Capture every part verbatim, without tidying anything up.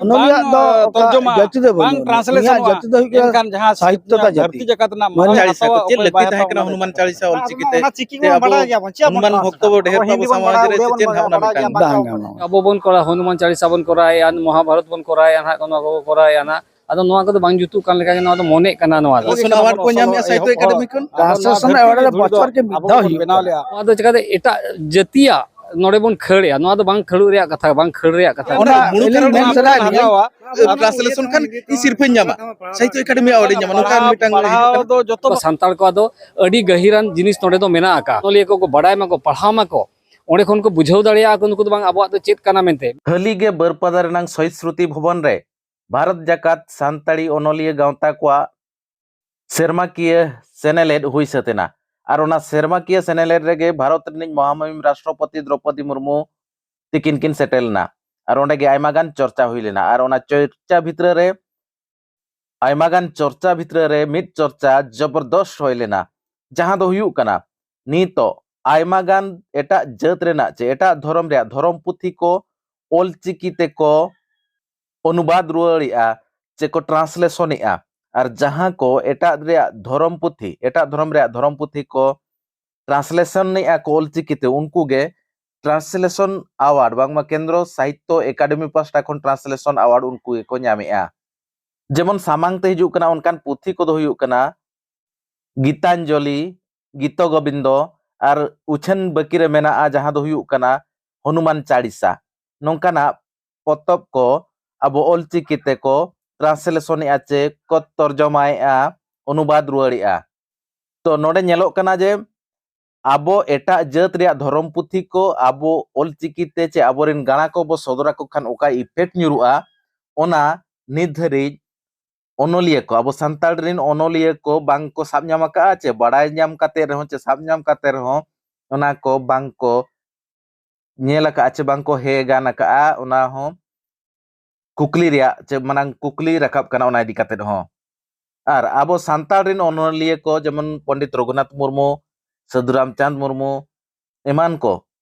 ᱚᱱᱚᱞᱤᱭᱟᱹ ᱫᱚ ᱚᱠᱟ ᱛᱚᱨᱡᱚᱢᱟ, ᱡᱟᱹᱛᱤ ᱫᱚ ᱵᱟᱹᱱᱩᱜ ᱟᱹᱱᱤᱡ᱾ ᱩᱱᱤᱭᱟᱜ ᱡᱟᱹᱛᱤ ᱫᱚ ᱦᱩᱭᱩᱜ ᱠᱟᱱᱟ ᱮᱱᱠᱷᱟᱱ ᱡᱟᱦᱟᱸ ᱥᱟᱦᱤᱛᱛᱚ ᱛᱟ ᱡᱟᱹᱛᱤ᱾ ᱫᱷᱟᱹᱨᱛᱤ ᱡᱟᱠᱟᱛ ᱨᱮᱱᱟᱜ ᱢᱟᱹᱱ ᱢᱟᱱᱮ ᱪᱟᱞᱤᱥᱟ ᱦᱟᱛᱟᱣᱟ, ᱫᱚ ᱪᱮᱫ ᱚᱠᱚᱭ ᱞᱟᱹᱠᱛᱤ ᱵᱟᱭ ᱛᱟᱦᱮᱸ ᱦᱟᱛᱟᱣᱟ, ᱠᱟᱱᱟ ᱚᱱᱟ ᱦᱚᱱᱩᱢᱟᱱ ᱫᱚ ᱪᱟᱞᱤᱥᱟ ᱚᱞ ᱪᱤᱠᱤᱛᱮ? ᱚᱱᱟ ᱢᱟ ᱚᱱᱟ ᱢᱟ ᱪᱤᱠᱤ ᱡᱮ ᱢᱟ ᱟᱵᱚ ᱵᱟᱰᱟᱭ ᱜᱮᱭᱟᱵᱚᱱ, ᱪᱮᱫ ᱦᱚᱱᱩᱢᱟᱱ ᱵᱚᱱ ᱵᱷᱚᱠᱛᱚ ᱵᱚ ᱰᱷᱮᱨ ᱛᱟᱵᱚ ᱥᱚᱢᱟᱡᱽ ᱨᱮ ᱪᱮᱫ ᱦᱟᱸᱜ ᱚᱱᱟ ᱢᱤᱫᱴᱟᱝ ᱵᱟᱝ ᱜᱟᱱᱚᱜᱼᱟ᱾ ᱟᱵᱚ ᱵᱚᱱ ᱠᱚᱨᱟᱣᱟ, ᱦᱚᱱᱩᱢᱟᱱ ᱪᱟᱞᱤᱥᱟ ᱵᱚᱱ ᱠᱚᱨᱟᱣᱮᱫᱼᱟ, ᱢᱚᱦᱟᱵᱷᱟᱨᱚᱛ ᱵᱚᱱ ᱠᱚᱨᱟᱣᱮᱫᱼᱟ, ᱱᱟᱦᱟᱜ ᱱᱚᱣᱟ ᱠᱚᱵᱚ ᱠᱚᱨᱟᱣᱮᱫᱼᱟ ᱱᱟᱦᱟᱜ᱾ ᱟᱫᱚ ᱱᱚᱣᱟ ᱠᱚᱫᱚ ᱵᱟᱝ ᱡᱩᱛᱩᱜ ᱠᱟᱱ ᱞᱮᱠᱟ ᱜᱮ ᱱᱚᱣᱟ ᱫᱚ ᱢᱚᱱᱮᱜ ᱠᱟᱱᱟ᱾ ᱱᱚᱣᱟ ᱫᱚ ᱚᱱᱟ award ᱠᱚ ᱧᱟᱢᱮᱜᱼᱟ ᱥᱟᱦᱤᱛᱛᱚ ᱮᱠᱟᱰᱮᱢᱤ ᱠᱷᱚᱱ᱾ ᱴᱨᱟᱱᱥᱞᱮᱥᱚᱱ ᱨᱮᱱᱟᱜ award ᱫᱚ ᱵᱚᱪᱷᱚᱨ ᱜᱮ ᱢᱤᱫ ᱫᱷᱟᱣ ᱦᱩᱭᱩᱜᱼᱟ᱾ ᱱᱚᱣᱟ ᱫᱚ ᱪᱤᱠᱟᱹᱛᱮ ᱮᱴᱟᱜ ᱡᱟᱹᱛᱤᱭᱟᱜ ᱱᱚᱰᱮ ᱵᱚᱱ ᱠᱷᱟᱹᱲᱮᱜᱼᱟ? ᱱᱚᱣᱟ ᱫᱚ ᱵᱟᱝ ᱠᱷᱟᱹᱲᱩᱜ ᱨᱮᱭᱟᱜ ᱠᱟᱛᱷᱟ, ᱵᱟᱝ ᱠᱷᱟᱹᱲ ᱨᱮᱭᱟᱜ ᱠᱟᱛᱷᱟ᱾ ᱚᱱᱟ ᱢᱩᱞᱩᱠ ᱟᱨ ᱢᱮᱱ ᱥᱟᱱᱟᱭᱮᱫ ᱞᱤᱧᱟ᱾ ᱴᱨᱟᱱᱥᱞᱮᱥᱚᱱ ᱠᱷᱟᱱ ᱤᱧ ᱥᱤᱨᱯᱷᱟᱹᱧ ᱧᱟᱢᱟ, ᱥᱟᱦᱤᱛᱛᱚ ᱮᱠᱟᱰᱮᱢᱤ award ᱤᱧ ᱧᱟᱢᱟ, ᱱᱚᱝᱠᱟ ᱢᱤᱫᱴᱟᱝ ᱯᱟᱲᱦᱟᱣ ᱫᱚ ᱡᱚᱛᱚ ᱥᱟᱱᱛᱟᱲ ᱠᱚᱣᱟᱜ ᱫᱚ ᱟᱹᱰᱤ ᱜᱟᱹᱦᱤᱨᱟᱱ ᱡᱤᱱᱤᱥ ᱱᱚᱰᱮ ᱫᱚ ᱢᱮᱱᱟᱜ ᱟᱠᱟᱫ᱾ ᱚᱱᱚᱞᱤᱭᱟᱹ ᱠᱚᱠᱚ ᱵᱟᱰᱟᱭ ᱢᱟᱠᱚ, ᱯᱟᱲᱦᱟᱣ ᱢᱟᱠᱚ, ᱚᱸᱰᱮ ᱠᱷᱚᱱ ᱠᱚ ᱵᱩᱡᱷᱟᱹᱣ ᱫᱟᱲᱮᱭᱟᱜᱼᱟ ᱠᱚ ᱱᱩᱠᱩ ᱫᱚ ᱵᱟᱝ ᱟᱵᱚᱣᱟᱜ ᱫᱚ ᱪᱮᱫ ᱠᱟᱱᱟ ᱢᱮᱱᱛᱮ᱾ ᱦᱟᱹᱞᱤ ᱜᱮ ᱵᱟᱹᱨᱯᱟᱫᱟ ᱨᱮᱱᱟᱝ ᱥᱚᱦᱤᱫ ᱥᱨᱩᱛᱤ ᱵᱷᱚᱵᱚᱱ ᱨᱮ ᱵᱷᱟᱨᱚᱛ ᱡᱟᱠᱟᱛ ᱥᱟᱱᱛᱟᱲᱤ ᱚᱱᱚᱞᱤᱭᱟᱹ ᱜᱟᱶᱛᱟ ᱠᱚᱣᱟᱜ ᱥᱮᱨᱢᱟᱠᱤᱭᱟᱹ ᱥᱮᱱᱮᱞᱮᱫ ᱦᱩᱭ ᱥᱟᱹᱛ ᱮᱱᱟ᱾ ᱟᱨ ᱚᱱᱟ ᱥᱮᱨᱢᱟᱠᱤᱭᱟᱹ ᱥᱮᱱᱮᱞᱮᱫ ᱨᱮᱜᱮ ᱵᱷᱟᱨᱚᱛ ᱨᱤᱱᱤᱡ ᱢᱚᱦᱟᱢᱚᱦᱤᱢ ᱨᱟᱥᱴᱨᱚᱯᱚᱛᱤ ᱫᱨᱚᱯᱚᱫᱤ ᱢᱩᱨᱢᱩ ᱛᱤᱠᱤᱱ ᱠᱤᱱ ᱥᱮᱴᱮᱨ ᱞᱮᱱᱟ᱾ ᱟᱨ ᱚᱸᱰᱮ ᱜᱮ ᱟᱭᱢᱟ ᱜᱟᱱ ᱪᱚᱨᱪᱟ ᱦᱩᱭ ᱞᱮᱱᱟ᱾ ᱟᱨ ᱚᱱᱟ ᱪᱚᱨᱪᱟ ᱵᱷᱤᱛᱨᱟᱹ ᱨᱮ, ᱟᱭᱢᱟ ᱜᱟᱱ ᱪᱚᱨᱪᱟ ᱵᱷᱤᱛᱨᱟᱹ ᱨᱮ ᱢᱤᱫ ᱪᱚᱨᱪᱟ ᱡᱚᱵᱚᱨᱫᱚᱥᱛ ᱦᱩᱭ ᱞᱮᱱᱟ, ᱡᱟᱦᱟᱸ ᱫᱚ ᱦᱩᱭᱩᱜ ᱠᱟᱱᱟ, ᱱᱤᱛᱚᱜ ᱟᱭᱢᱟ ᱜᱟᱱ ᱮᱴᱟᱜ ᱡᱟᱹᱛ ᱨᱮᱱᱟᱜ ᱪᱮ ᱮᱴᱟᱜ ᱫᱷᱚᱨᱚᱢ ᱨᱮᱭᱟᱜ ᱫᱷᱚᱨᱚᱢ ᱯᱩᱛᱷᱤ ᱠᱚ ᱚᱞ ᱪᱤᱠᱤ ᱛᱮᱠᱚ ᱚᱱᱩᱵᱟᱫ ᱨᱩᱣᱟᱹᱲᱮᱜᱼᱟ, ᱪᱮ ᱠᱚ ᱴᱨᱟᱱᱥᱞᱮᱥᱚᱱᱮᱜᱼᱟ᱾ ᱟᱨ ᱡᱟᱦᱟᱸ ᱠᱚ ᱮᱴᱟᱜ ᱨᱮᱭᱟᱜ ᱫᱷᱚᱨᱚᱢ ᱯᱩᱛᱷᱤ, ᱮᱴᱟᱜ ᱫᱷᱚᱨᱚᱢ ᱨᱮᱭᱟᱜ ᱫᱷᱚᱨᱚᱢ ᱯᱩᱛᱷᱤ ᱠᱚ ᱴᱨᱟᱱᱥᱞᱮᱥᱚᱱᱮᱜᱼᱟ ᱠᱚ ᱚᱞ ᱪᱤᱠᱤ ᱛᱮ, ᱩᱱᱠᱩ ᱜᱮ ᱴᱨᱟᱱᱥᱞᱮᱥᱚᱱ ᱟᱣᱟᱨᱰ, ᱵᱟᱝᱢᱟ ᱠᱮᱱᱫᱨᱚ ᱥᱟᱦᱤᱛᱛᱚ ᱮᱠᱟᱰᱮᱢᱤ ᱯᱟᱦᱴᱟ ᱠᱷᱚᱱ ᱴᱨᱟᱱᱥᱞᱮᱥᱚᱱ ᱟᱣᱟᱨᱰ ᱩᱱᱠᱩ ᱜᱮᱠᱚ ᱧᱟᱢᱮᱜᱼᱟ᱾ ᱡᱮᱢᱚᱱ ᱥᱟᱢᱟᱝ ᱛᱮ ᱦᱤᱡᱩᱜ ᱠᱟᱱᱟ, ᱚᱱᱠᱟᱱ ᱯᱩᱛᱷᱤ ᱠᱚᱫᱚ ᱦᱩᱭᱩᱜ ᱠᱟᱱᱟ ᱜᱤᱛᱟᱧᱡᱚᱞᱤ, ᱜᱤᱛᱚ ᱜᱳᱵᱤᱱᱫᱚ, ᱟᱨ ᱩᱪᱷᱟᱹᱱ ᱵᱟᱹᱠᱤ ᱨᱮ ᱢᱮᱱᱟᱜᱼᱟ, ᱡᱟᱦᱟᱸ ᱫᱚ ᱦᱩᱭᱩᱜ ᱠᱟᱱᱟ ᱦᱚᱱᱩᱢᱟᱱ ᱪᱟᱲᱤᱥᱟ᱾ ᱱᱚᱝᱠᱟᱱᱟᱜ ᱯᱚᱛᱚᱵ ᱠᱚ ᱟᱵᱚ ᱚᱞ ᱪᱤᱠᱤ ᱛᱮᱠᱚ ᱴᱨᱟᱱᱥᱞᱮᱥᱚᱱᱮᱜᱼᱟ ᱪᱮ ᱠᱚ ᱛᱚᱨᱡᱚᱢᱟᱭᱮᱜᱼᱟ, ᱚᱱᱩᱵᱟᱫ ᱨᱩᱣᱟᱹᱲᱮᱜᱼᱟ᱾ ᱛᱚ ᱱᱚᱰᱮ ᱧᱮᱞᱚᱜ ᱠᱟᱱᱟ ᱡᱮ ᱟᱵᱚ ᱮᱴᱟᱜ ᱡᱟᱹᱛ ᱨᱮᱭᱟᱜ ᱫᱷᱚᱨᱚᱢ ᱯᱩᱛᱷᱤ ᱠᱚ ᱟᱵᱚ ᱚᱞ ᱪᱤᱠᱤ ᱛᱮ ᱪᱮ ᱟᱵᱚᱨᱮᱱ ᱜᱟᱬᱟ ᱠᱚᱵᱚ ᱥᱚᱫᱚᱨ ᱟᱠᱚ ᱠᱷᱟᱱ ᱚᱠᱟ effect ᱧᱩᱨᱩᱜᱼᱟ, ᱚᱱᱟ ᱱᱤᱛ ᱫᱷᱟᱹᱨᱤᱡ ᱚᱱᱚᱞᱤᱭᱟᱹ ᱠᱚ, ᱟᱵᱚ ᱥᱟᱱᱛᱟᱲ ᱨᱮᱱ ᱚᱱᱚᱞᱤᱭᱟᱹ ᱠᱚ ᱵᱟᱝ ᱠᱚ ᱥᱟᱵ ᱧᱟᱢ ᱟᱠᱟᱫᱼᱟ, ᱪᱮ ᱵᱟᱲᱟᱭ ᱧᱟᱢ ᱠᱟᱛᱮ ᱨᱮᱦᱚᱸ, ᱪᱮ ᱥᱟᱵ ᱧᱟᱢ ᱠᱟᱛᱮ ᱨᱮᱦᱚᱸ ᱚᱱᱟ ᱠᱚ ᱵᱟᱝ ᱠᱚ ᱧᱮᱞ ᱟᱠᱟᱫᱼᱟ, ᱪᱮ ᱵᱟᱝ ᱠᱚ ᱦᱮ ᱜᱟᱱ ᱟᱠᱟᱫᱼᱟ, ᱚᱱᱟ ᱦᱚᱸ ᱠᱩᱠᱞᱤ ᱨᱮᱭᱟᱜ, ᱪᱮ ᱢᱟᱨᱟᱝ ᱠᱩᱠᱞᱤ ᱨᱟᱠᱟᱵ ᱠᱟᱱᱟ ᱚᱱᱟ ᱤᱫᱤ ᱠᱟᱛᱮ ᱦᱚᱸ᱾ ᱟᱨ ᱟᱵᱚ ᱥᱟᱱᱛᱟᱲ ᱨᱮᱱ ᱚᱱᱚᱞᱤᱭᱟᱹ ᱠᱚ ᱡᱮᱢᱚᱱ ᱯᱚᱱᱰᱤᱛ ᱨᱚᱜᱷᱩᱱᱟᱛᱷ ᱢᱩᱨᱢᱩ, ᱥᱟᱹᱫᱷᱩ ᱨᱟᱢᱪᱟᱸᱫᱽ ᱢᱩᱨᱢᱩ, ᱮᱢᱟᱱ ᱠᱚ,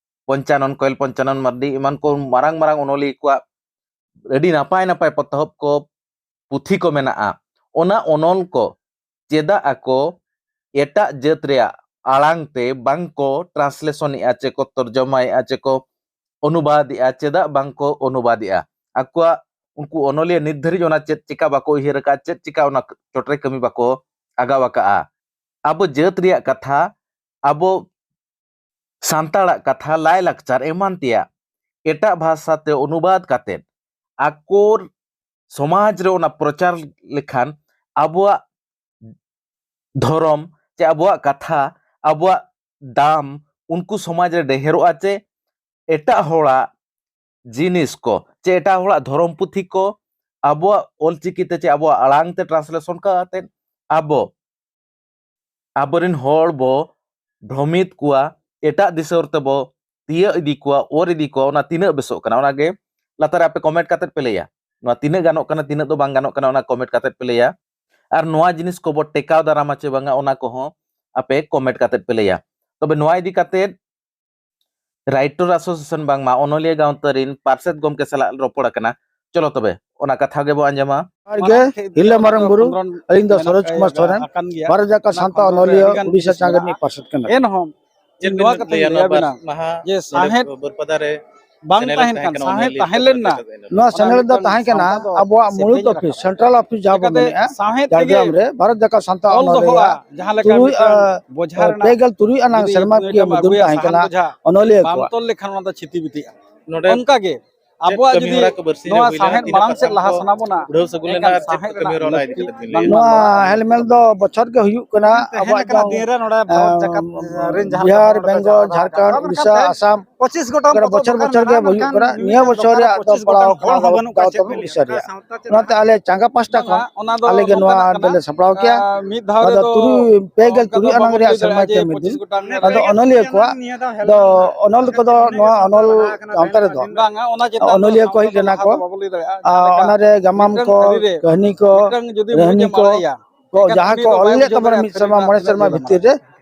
ᱯᱚᱧᱪᱟᱱᱚᱱ, ᱠᱚᱭᱮᱞ ᱯᱚᱧᱪᱟᱱᱚᱱ ᱢᱟᱨᱰᱤ, ᱮᱢᱟᱱ ᱠᱚ ᱢᱟᱨᱟᱝ ᱢᱟᱨᱟᱝ ᱚᱱᱚᱞᱤᱭᱟᱹ ᱠᱚᱣᱟᱜ ᱟᱹᱰᱤ ᱱᱟᱯᱟᱭ ᱱᱟᱯᱟᱭ ᱯᱚᱛᱚᱵ ᱠᱚ, ᱯᱩᱛᱷᱤ ᱠᱚ ᱢᱮᱱᱟᱜᱼᱟ, ᱚᱱᱟ ᱚᱱᱚᱞ ᱠᱚ ᱪᱮᱫᱟᱜ ᱟᱠᱚ ᱮᱴᱟᱜ ᱡᱟᱹᱛ ᱨᱮᱭᱟᱜ ᱟᱲᱟᱝ ᱛᱮ ᱵᱟᱝ ᱠᱚ translation ᱮᱫᱼᱟ, ᱪᱮ ᱠᱚ ᱛᱚᱨᱡᱚᱢᱟᱭᱮᱫᱼᱟ, ᱪᱮ ᱠᱚ ᱚᱱᱩᱵᱟᱫᱮᱜᱼᱟ? ᱪᱮᱫᱟᱜ ᱵᱟᱝ ᱠᱚ ᱚᱱᱩᱵᱟᱫᱮᱜᱼᱟ? ᱟᱠᱚᱣᱟᱜ, ᱩᱱᱠᱩ ᱚᱱᱚᱞᱤᱭᱟᱹ ᱱᱤᱛ ᱫᱷᱟᱹᱨᱤᱡ ᱚᱱᱟ ᱪᱮᱫ ᱪᱤᱠᱟ ᱵᱟᱠᱚ ᱩᱭᱦᱟᱹᱨ ᱟᱠᱟᱫ, ᱪᱮᱫ ᱪᱤᱠᱟ ᱚᱱᱟ ᱪᱚᱴᱨᱮ ᱠᱟᱹᱢᱤ ᱵᱟᱠᱚ ᱟᱜᱟᱣ ᱟᱠᱟᱫᱼᱟ? ᱟᱵᱚ ᱡᱟᱹᱛ ᱨᱮᱭᱟᱜ ᱠᱟᱛᱷᱟ, ᱟᱵᱚ ᱥᱟᱱᱛᱟᱲᱟᱜ ᱠᱟᱛᱷᱟ, ᱞᱟᱭᱼᱞᱟᱠᱪᱟᱨ ᱮᱢᱟᱱ ᱛᱮᱭᱟᱜ ᱮᱴᱟᱜ ᱵᱷᱟᱥᱟ ᱛᱮ ᱚᱱᱩᱵᱟᱫ ᱠᱟᱛᱮᱫ ᱟᱠᱚ ᱥᱚᱢᱟᱡᱽ ᱨᱮ ᱚᱱᱟ ᱯᱨᱚᱪᱟᱨ ᱞᱮᱠᱷᱟᱱ ᱟᱵᱚᱣᱟᱜ ᱫᱷᱚᱨᱚᱢ ᱪᱮ ᱟᱵᱚᱣᱟᱜ ᱠᱟᱛᱷᱟ, ᱟᱵᱚᱣᱟᱜ ᱫᱟᱢ ᱩᱱᱠᱩ ᱥᱚᱢᱟᱡᱽ ᱨᱮ ᱰᱷᱮᱨᱚᱜᱼᱟ, ᱪᱮ ᱮᱴᱟᱜ ᱦᱚᱲᱟᱜ ᱡᱤᱱᱤᱥ ᱠᱚ ᱪᱮ ᱮᱴᱟᱜ ᱦᱚᱲᱟᱜ ᱫᱷᱚᱨᱚᱢ ᱯᱩᱛᱷᱤ ᱠᱚ ᱟᱵᱚᱣᱟᱜ ᱚᱞᱪᱤᱠᱤ ᱛᱮ ᱪᱮ ᱟᱵᱚᱣᱟᱜ ᱟᱲᱟᱝ ᱛᱮ translation ᱠᱟᱛᱮᱫ ᱟᱵᱚ ᱟᱵᱚᱨᱮᱱ ᱦᱚᱲ ᱵᱚ ᱵᱷᱨᱚᱢᱤᱛ ᱠᱚᱣᱟ, ᱮᱴᱟᱜ ᱫᱤᱥᱚᱢ ᱛᱮᱵᱚ ᱛᱤᱭᱟᱹᱜ ᱤᱫᱤ ᱠᱚᱣᱟ, ᱚᱨ ᱤᱫᱤ ᱠᱚᱣᱟ, ᱚᱱᱟ ᱛᱤᱱᱟᱹᱜ ᱵᱮᱥᱚᱜ ᱠᱟᱱᱟ? ᱚᱱᱟᱜᱮ ᱞᱟᱛᱟᱨ ᱨᱮ ᱟᱯᱮ comment ᱠᱟᱛᱮᱫ ᱯᱮ ᱞᱟᱹᱭᱟ᱾ ᱱᱚᱣᱟ ᱛᱤᱱᱟᱹᱜ ᱜᱟᱱᱚᱜ ᱠᱟᱱᱟ, ᱛᱤᱱᱟᱹᱜ ᱫᱚ ᱵᱟᱝ ᱜᱟᱱᱚᱜ ᱠᱟᱱᱟ, ᱚᱱᱟ comment ᱠᱟᱛᱮᱫ ᱯᱮ ᱞᱟᱹᱭᱟ᱾ ᱟᱨ ᱱᱚᱣᱟ ᱡᱤᱱᱤᱥ ᱠᱚᱵᱚ ᱴᱮᱠᱟᱣ ᱫᱟᱨᱟᱢᱟ ᱪᱮ ᱵᱟᱝᱟ, ᱚᱱᱟ ᱠᱚᱦᱚᱸ ᱟᱯᱮ comment ᱠᱟᱛᱮᱫ ᱯᱮ ᱞᱟᱹᱭᱟ᱾ ᱛᱚᱵᱮ ᱱᱚᱣᱟ ᱤᱫᱤ ᱠᱟᱛᱮᱫ Writer Association ᱵᱟᱝᱢᱟ ᱚᱱᱚᱞᱤᱭᱟᱹ ᱜᱟᱶᱛᱟ ᱨᱤᱱ ᱯᱟᱨᱥᱮᱛ ᱜᱚᱢᱠᱮ ᱥᱟᱞᱟᱜ ᱨᱚᱯᱚᱲ ᱟᱠᱟᱱᱟ᱾ ᱪᱚᱞᱚ ᱛᱚᱵᱮ ᱚᱱᱟ ᱠᱟᱛᱷᱟ ᱜᱮᱵᱚ ᱟᱸᱡᱚᱢᱟ᱾ ᱡᱚᱦᱟᱨ ᱜᱮ, ᱦᱤᱨᱞᱟᱹ ᱢᱟᱨᱟᱝ ᱵᱩᱨᱩ, ᱟᱹᱞᱤᱧ ᱫᱚ ᱥᱚᱨᱳᱡᱽ ᱠᱩᱢᱟᱨ ᱥᱚᱨᱮᱱ, ᱵᱷᱟᱨᱚᱛ ᱡᱟᱠᱟᱛ ᱥᱟᱱᱛᱟᱲ ᱚᱱᱚᱞᱤᱭᱟᱹ ᱩᱰᱤᱥᱟ ᱪᱟᱸᱜᱟ ᱨᱤᱱᱤᱡ ᱯᱟᱨᱥᱮᱛ ᱠᱟᱱᱟ᱾ ᱮᱱᱦᱚᱸ ᱪᱮᱫ ᱱᱚᱣᱟ ᱵᱤᱱ ᱠᱟᱛᱷᱟᱧ ᱞᱟᱹᱭᱟ ᱞᱟᱹᱭᱟ ᱱᱚᱣᱟ ᱵᱤᱱᱟ ᱵᱟᱨ ᱢᱟᱦᱟ ᱡᱮ ᱱᱚᱰᱮ ᱥᱟᱶᱦᱮᱫ ᱵᱟᱹᱨᱯᱟᱫᱟ ᱨᱮ ᱵᱟᱝ ᱥᱮᱱᱮᱞ ᱛᱟᱦᱮᱱ ᱛᱟᱦᱮᱸ ᱠᱷᱟᱱ, ᱠᱟᱱᱟ ᱥᱟᱶᱦᱮᱫ ᱚᱱᱚᱞᱤᱭᱟᱹ ᱛᱟᱦᱮᱸ ᱞᱮᱱᱟ᱾ ᱱᱚᱣᱟ ᱥᱮᱱᱮᱞ ᱫᱚ ᱛᱟᱦᱮᱸ ᱠᱟᱱᱟ ᱟᱵᱚᱣᱟᱜ ᱢᱩᱲᱩᱫ ᱚᱯᱷᱤᱥ, ᱥᱮᱱᱴᱨᱟᱞ ᱚᱯᱷᱤᱥ ᱡᱟᱦᱟᱸ ᱵᱚᱱ ᱢᱮᱱᱮᱫᱼᱟ, ᱡᱷᱟᱲᱜᱨᱟᱢ ᱨᱮ ᱵᱷᱟᱨᱚᱛ ᱡᱟᱠᱟᱛ ᱥᱟᱱᱛᱟᱲ ᱚᱱᱚᱞᱤᱭᱟᱹ ᱛᱩᱨᱩᱭ, ᱯᱮ ᱜᱮᱞ ᱛᱩᱨᱩᱭ ᱟᱱᱟᱝ ᱥᱮᱨᱢᱟ ᱠᱤᱭᱟᱹ ᱢᱩᱫᱟᱹᱢ ᱛᱟᱦᱮᱸ ᱠᱟᱱᱟ ᱚᱱᱚᱞᱤᱭᱟᱹ ᱠᱚᱣᱟᱜ᱾ ᱱᱚᱰᱮ ᱚᱱᱠᱟ ᱜᱮ ᱪᱮᱫ ᱟᱵᱚᱣᱟᱜ ᱠᱟᱹᱢᱤ ᱡᱩᱫᱤ ᱦᱚᱨᱟ ᱠᱚ ᱵᱟᱹᱨᱥᱤᱧ ᱨᱮ ᱱᱚᱣᱟ ᱦᱩᱭ ᱞᱮᱱᱟ, ᱥᱟᱶᱦᱮᱫ ᱛᱤᱱᱟᱹᱜ ᱢᱟᱲᱟᱝ ᱥᱮᱫ ᱠᱟᱛᱷᱟ ᱞᱟᱦᱟ ᱠᱚ ᱥᱟᱱᱟ ᱵᱚᱱᱟ, ᱩᱰᱷᱟᱹᱣ ᱥᱟᱹᱜᱩᱱ ᱞᱮᱱᱟ ᱮᱱᱠᱷᱟᱱ ᱟᱨ ᱪᱮᱫ ᱠᱚ ᱥᱟᱶᱦᱮᱫ ᱠᱟᱹᱢᱤ ᱨᱮᱱᱟᱜ ᱦᱚᱨᱟ ᱤᱫᱤ ᱞᱟᱹᱠᱛᱤ ᱠᱟᱛᱮ ᱵᱤᱱ ᱞᱟᱹᱭᱟ? ᱱᱚᱣᱟ ᱦᱮᱞᱢᱮᱞ ᱫᱚ ᱵᱚᱪᱷᱚᱨ ᱜᱮ ᱦᱩᱭᱩᱜ ᱠᱟᱱᱟ᱾ ᱛᱮᱦᱮᱧ ᱟᱵᱚᱣᱟᱜ ᱞᱮᱠᱟᱱᱟᱜ ᱫᱚ, ᱫᱤᱱ ᱨᱮ ᱱᱚᱰᱮ ᱵᱷᱟᱨᱚᱛ ᱮᱸ, ᱡᱟᱠᱟᱛ ᱨᱮᱱ ᱡᱟᱦᱟᱸ ᱵᱤᱦᱟᱨ, ᱞᱮᱠᱟ ᱵᱮᱝᱜᱚᱞ, ᱡᱷᱟᱲᱠᱷᱚᱸᱰ, ᱢᱮᱱᱟᱜ ᱩᱲᱤᱥᱥᱟ, ᱠᱚᱣᱟ, ᱟᱥᱟᱢ ᱯᱚᱸᱪᱤᱥ ᱜᱚᱴᱟᱝ ᱠᱚᱨᱮ ᱯᱚᱛᱚᱵ ᱵᱚᱪᱷᱚᱨ ᱫᱚᱨᱠᱟᱨ, ᱵᱚᱪᱷᱚᱨ ᱜᱮ ᱢᱮᱱᱠᱷᱟᱱ ᱦᱩᱭᱩᱜ ᱠᱟᱱᱟ᱾ ᱢᱤᱫ ᱱᱤᱭᱟᱹ ᱵᱚᱪᱷᱚᱨ ᱨᱮᱭᱟᱜ ᱫᱚ ᱯᱚᱸᱪᱤᱥ ᱜᱚᱴᱟᱝ ᱯᱟᱲᱟᱣ ᱦᱚᱲ ᱦᱚᱸ ᱵᱟᱹᱱᱩᱜ ᱠᱚᱣᱟ᱾ ᱪᱮᱫ ᱵᱤᱱ ᱞᱟᱹᱭᱟ? ᱩᱲᱤᱥᱥᱟ ᱨᱮᱭᱟᱜ᱾ ᱚᱱᱟᱛᱮ ᱟᱞᱮ ᱪᱟᱸᱜᱟ ᱯᱟᱦᱴᱟ ᱠᱷᱚᱱ ᱵᱟᱝᱟ, ᱚᱱᱟ ᱫᱚ ᱟᱞᱮ ᱜᱮ ᱱᱚᱝᱠᱟᱱᱟᱜ ᱱᱚᱣᱟ ᱠᱟᱱᱟ᱾ ᱫᱚᱞᱮ ᱥᱟᱯᱲᱟᱣ ᱠᱮᱜᱼᱟ᱾ ᱟᱸ, ᱢᱤᱫ ᱫᱷᱟᱣ ᱱᱚᱣᱟ ᱫᱚ ᱨᱮᱫᱚ ᱛᱩᱨᱩᱭ, ᱚᱱᱠᱟ ᱯᱮ ᱜᱮᱞ ᱵᱟᱵᱚᱱ ᱞᱟᱹᱭ ᱛᱩᱨᱩᱭ ᱫᱟᱲᱮᱭᱟᱜᱼᱟ ᱟᱱᱟᱝ ᱡᱮ ᱥᱮᱨᱢᱟ ᱯᱚᱸᱪᱤᱥ ᱠᱮᱢ ᱜᱚᱴᱟᱝ ᱫᱤᱱ᱾ ᱟᱫᱚ ᱚᱱᱚᱞᱤᱭᱟᱹ ᱠᱚᱣᱟᱜ ᱫᱚ ᱚᱱᱚᱞ ᱠᱚᱫᱚ ᱱᱚᱣᱟ ᱚᱱᱚᱞ ᱜᱟᱶᱛᱟ ᱨᱮᱫᱚ ᱵᱟᱝᱟ, ᱚᱱᱟ ᱪᱮᱛᱟᱱ ᱫᱚ ᱚᱱᱚᱞᱤᱭᱟᱹ ᱠᱚ ᱦᱮᱡ ᱞᱮᱱᱟ ᱠᱚ᱾ ᱵᱟᱵᱚᱱ ᱞᱟᱹᱭ ᱫᱟᱲᱮᱭᱟᱜᱼᱟ᱾ ᱟᱨ ᱡᱟᱦᱟᱸ ᱞᱮᱠᱟ ᱚᱱᱟᱨᱮ ᱜᱟᱢᱟᱢ ᱢᱤᱫᱴᱟᱝ ᱠᱚ, ᱟᱹᱨᱤ ᱨᱮ ᱠᱟᱹᱦᱱᱤ ᱠᱚ, ᱢᱤᱫᱴᱟᱝ ᱡᱩᱫᱤ ᱨᱟᱹᱦᱱᱤ ᱢᱩᱡᱮᱢ ᱠᱚ, ᱟᱲᱟᱜ ᱮᱭᱟ, ᱠᱚ ᱮᱱᱠᱷᱟᱱ ᱡᱟᱦᱟᱸ ᱩᱱᱤ ᱠᱚ ᱫᱚ ᱵᱟᱭ ᱚᱞ ᱞᱮᱫ ᱵᱩᱡᱷᱟᱹᱣ ᱛᱟᱵᱚᱱᱟ ᱫᱟᱲᱮᱭᱟᱜᱼᱟ ᱢᱤᱫ ᱥᱮᱨᱢᱟ, ᱥᱟᱹᱨᱤᱱᱟᱜ ᱢᱚᱬᱮ ᱛᱤᱱᱟᱹᱜ ᱥᱮᱨᱢᱟ ᱡᱚᱲ ᱵᱷᱤᱛᱤᱨ ᱨᱮ, ᱢᱮᱱᱟᱜᱼᱟ᱾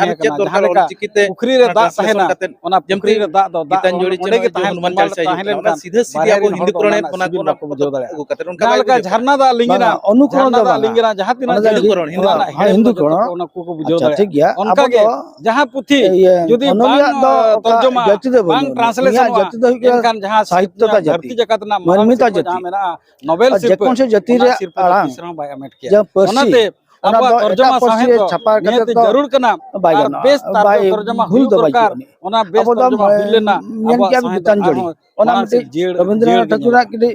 ᱛᱟᱦᱮᱸ ᱟᱨ ᱪᱮᱫ ᱠᱟᱱᱟ᱾ ᱫᱚᱨᱠᱟᱨ ᱡᱟᱦᱟᱸ ᱞᱮᱠᱟ ᱚᱞᱪᱤᱠᱤᱛᱮ ᱯᱩᱠᱷᱨᱤ ᱨᱮ ᱚᱱᱟ ᱫᱟᱜ translation ᱛᱟᱦᱮᱱᱟ, ᱠᱟᱛᱮ ᱚᱱᱟ ᱡᱮᱢᱛᱤ ᱯᱩᱠᱷᱨᱤ ᱨᱮ ᱫᱟᱜ ᱫᱚ ᱫᱟᱜ ᱜᱤᱛᱟᱧᱡᱚᱞᱤ ᱚᱸᱰᱮ ᱪᱮ ᱜᱮ ᱱᱚᱜᱼᱚᱭ ᱛᱟᱦᱮᱱ ᱡᱮ ᱦᱚᱱᱩᱢᱟᱱ ᱛᱩᱢᱟᱹᱞ ᱪᱟᱞᱤᱥᱟ ᱛᱟᱦᱮᱸ ᱡᱟᱦᱟᱸ ᱞᱮᱱᱠᱷᱟᱱ ᱚᱱᱟ ᱥᱤᱫᱷᱟᱹ ᱥᱤᱫᱷᱤ ᱵᱟᱨᱦᱮ ᱟᱵᱚ ᱨᱮᱱ ᱦᱤᱱᱫᱩ ᱦᱚᱲ ᱯᱩᱨᱟᱬᱮ ᱚᱱᱟ ᱠᱚ ᱚᱱᱟ ᱠᱚ ᱟᱹᱜᱩ ᱠᱟᱛᱮ ᱚᱱᱠᱟ ᱡᱟᱦᱟᱸ ᱵᱟᱭ ᱞᱮᱠᱟ ᱵᱩᱡᱷᱟᱹᱣ ᱡᱷᱟᱨᱱᱟ ᱫᱟᱜ ᱞᱤᱸᱜᱤᱱᱟ, ᱵᱟᱝᱟ, ᱚᱱᱩᱠᱚᱨᱚᱱ ᱡᱷᱟᱨᱱᱟ ᱫᱚ ᱫᱟᱜ ᱵᱟᱝᱟ᱾ ᱞᱤᱸᱜᱤᱱᱟ, ᱡᱟᱦᱟᱸ ᱛᱤᱱᱟᱹᱜ ᱚᱱᱟ ᱫᱚ ᱡᱷᱟᱹᱞ ᱦᱤᱱᱫᱩ ᱠᱚᱨᱚᱱ, ᱚᱱᱟ ᱦᱤᱱᱫᱩ ᱨᱮᱱᱟᱜ ᱠᱚᱨᱚᱱ᱾ ᱦᱮᱲᱮᱢ ᱟᱪᱪᱷᱟ, ᱵᱟᱹᱲᱤᱡ ᱴᱷᱤᱠ ᱜᱮᱭᱟ᱾ ᱡᱚᱛᱚ ᱟᱵᱚ ᱚᱱᱟ ᱠᱚ ᱫᱚ, ᱵᱩᱡᱷᱟᱹᱣ ᱮ, ᱫᱟᱲᱮᱭᱟᱜᱼᱟ᱾ ᱤᱭᱟᱹ, ᱚᱱᱠᱟ ᱜᱮ ᱚᱱᱚᱞᱤᱭᱟᱜ ᱫᱚ ᱡᱟᱦᱟᱸ ᱚᱠᱟ ᱯᱩᱛᱷᱤ ᱡᱟᱹᱛᱤ ᱫᱚ ᱡᱩᱫᱤ ᱵᱟᱹᱱᱩᱜ ᱵᱟᱝ, ᱟᱹᱱᱤᱡ᱾ ᱩᱱᱤᱭᱟᱜ ᱛᱚᱨᱡᱚᱢᱟ, ᱡᱟᱹᱛᱤ ᱫᱚ ᱦᱩᱭᱩᱜ ᱵᱟᱝ ᱠᱟᱱᱟ, translation ᱚᱜᱼᱟ, ᱮᱱᱠᱷᱟᱱ ᱡᱟᱦᱟᱸ ᱥᱟᱦᱤᱛᱛᱚ ᱥᱤᱨᱡᱚᱱ ᱫᱷᱟᱹᱨᱛᱤ ᱡᱟᱹᱛᱤ, ᱡᱟᱠᱟᱛ ᱨᱮᱱᱟᱜ ᱢᱟᱨᱟᱝ ᱢᱟᱹᱱᱢᱤᱛᱟ ᱥᱤᱨᱡᱚᱱ ᱡᱟᱹᱛᱤ᱾ ᱡᱟᱦᱟᱸ ᱢᱮᱱᱟᱜᱼᱟ, ᱱᱳᱵᱮᱞ ᱟᱨ ᱥᱤᱨᱯᱟᱹ, ᱡᱮᱠᱳᱱᱳ ᱥᱤ ᱡᱟᱹᱛᱤ ᱚᱱᱟ ᱨᱮᱭᱟᱜ ᱥᱤᱨᱯᱟᱹ ᱫᱚ ᱟᱲᱟᱝ, ᱛᱤᱥ ᱨᱮᱦᱚᱸ ᱵᱟᱭ ᱦᱟᱢᱮᱴ ᱠᱮᱭᱟ᱾ ᱡᱟᱦᱟᱸ ᱯᱟᱹᱨᱥᱤ, ᱚᱱᱟᱛᱮ ᱚᱱᱟ ᱟᱵᱚᱣᱟᱜ ᱫᱚ ᱛᱚᱨᱡᱚᱢᱟ ᱮᱴᱟᱜ ᱯᱟᱹᱨᱥᱤ ᱥᱟᱶᱦᱮᱫ ᱨᱮ ᱫᱚ ᱪᱷᱟᱯᱟ ᱠᱟᱛᱮ ᱱᱤᱦᱟᱹᱛ ᱫᱚ ᱡᱟᱹᱨᱩᱲ ᱠᱟᱱᱟ᱾ ᱵᱟᱭ ᱟᱨ ᱜᱟᱱᱚᱜᱼᱟ, ᱵᱮᱥ ᱛᱟᱨ ᱵᱟᱭ, ᱛᱚᱨᱡᱚᱢᱟ ᱵᱷᱩᱞ ᱦᱩᱭᱩᱜ ᱫᱚ ᱵᱟᱭ ᱫᱚᱨᱠᱟᱨ᱾ ᱦᱩᱭᱩᱜᱼᱟ᱾ ᱚᱱᱟ ᱵᱮᱥ ᱟᱵᱚ ᱫᱚ, ᱛᱚᱨᱡᱚᱢᱟ ᱦᱩᱭ ᱮ, ᱞᱮᱱᱟ ᱧᱮᱞ ᱟᱵᱚᱣᱟᱜ ᱠᱮᱜᱼᱟ ᱥᱟᱶᱦᱮᱫ ᱜᱤᱛᱟᱧᱡᱚᱞᱤ, ᱟᱨᱦᱚᱸ ᱚᱱᱟ ᱢᱟᱲᱟᱝ ᱢᱤᱫᱴᱤᱡ ᱥᱮᱫ ᱡᱤᱭᱟᱹᱲ, ᱨᱚᱵᱤᱱᱫᱨᱚᱱᱟᱛᱷ ᱡᱤᱭᱟᱹᱲ ᱜᱮ ᱴᱷᱟᱹᱠᱩᱨᱟᱜ ᱧᱮᱞᱚᱜᱼᱟ᱾ ᱠᱟᱹᱴᱤᱡ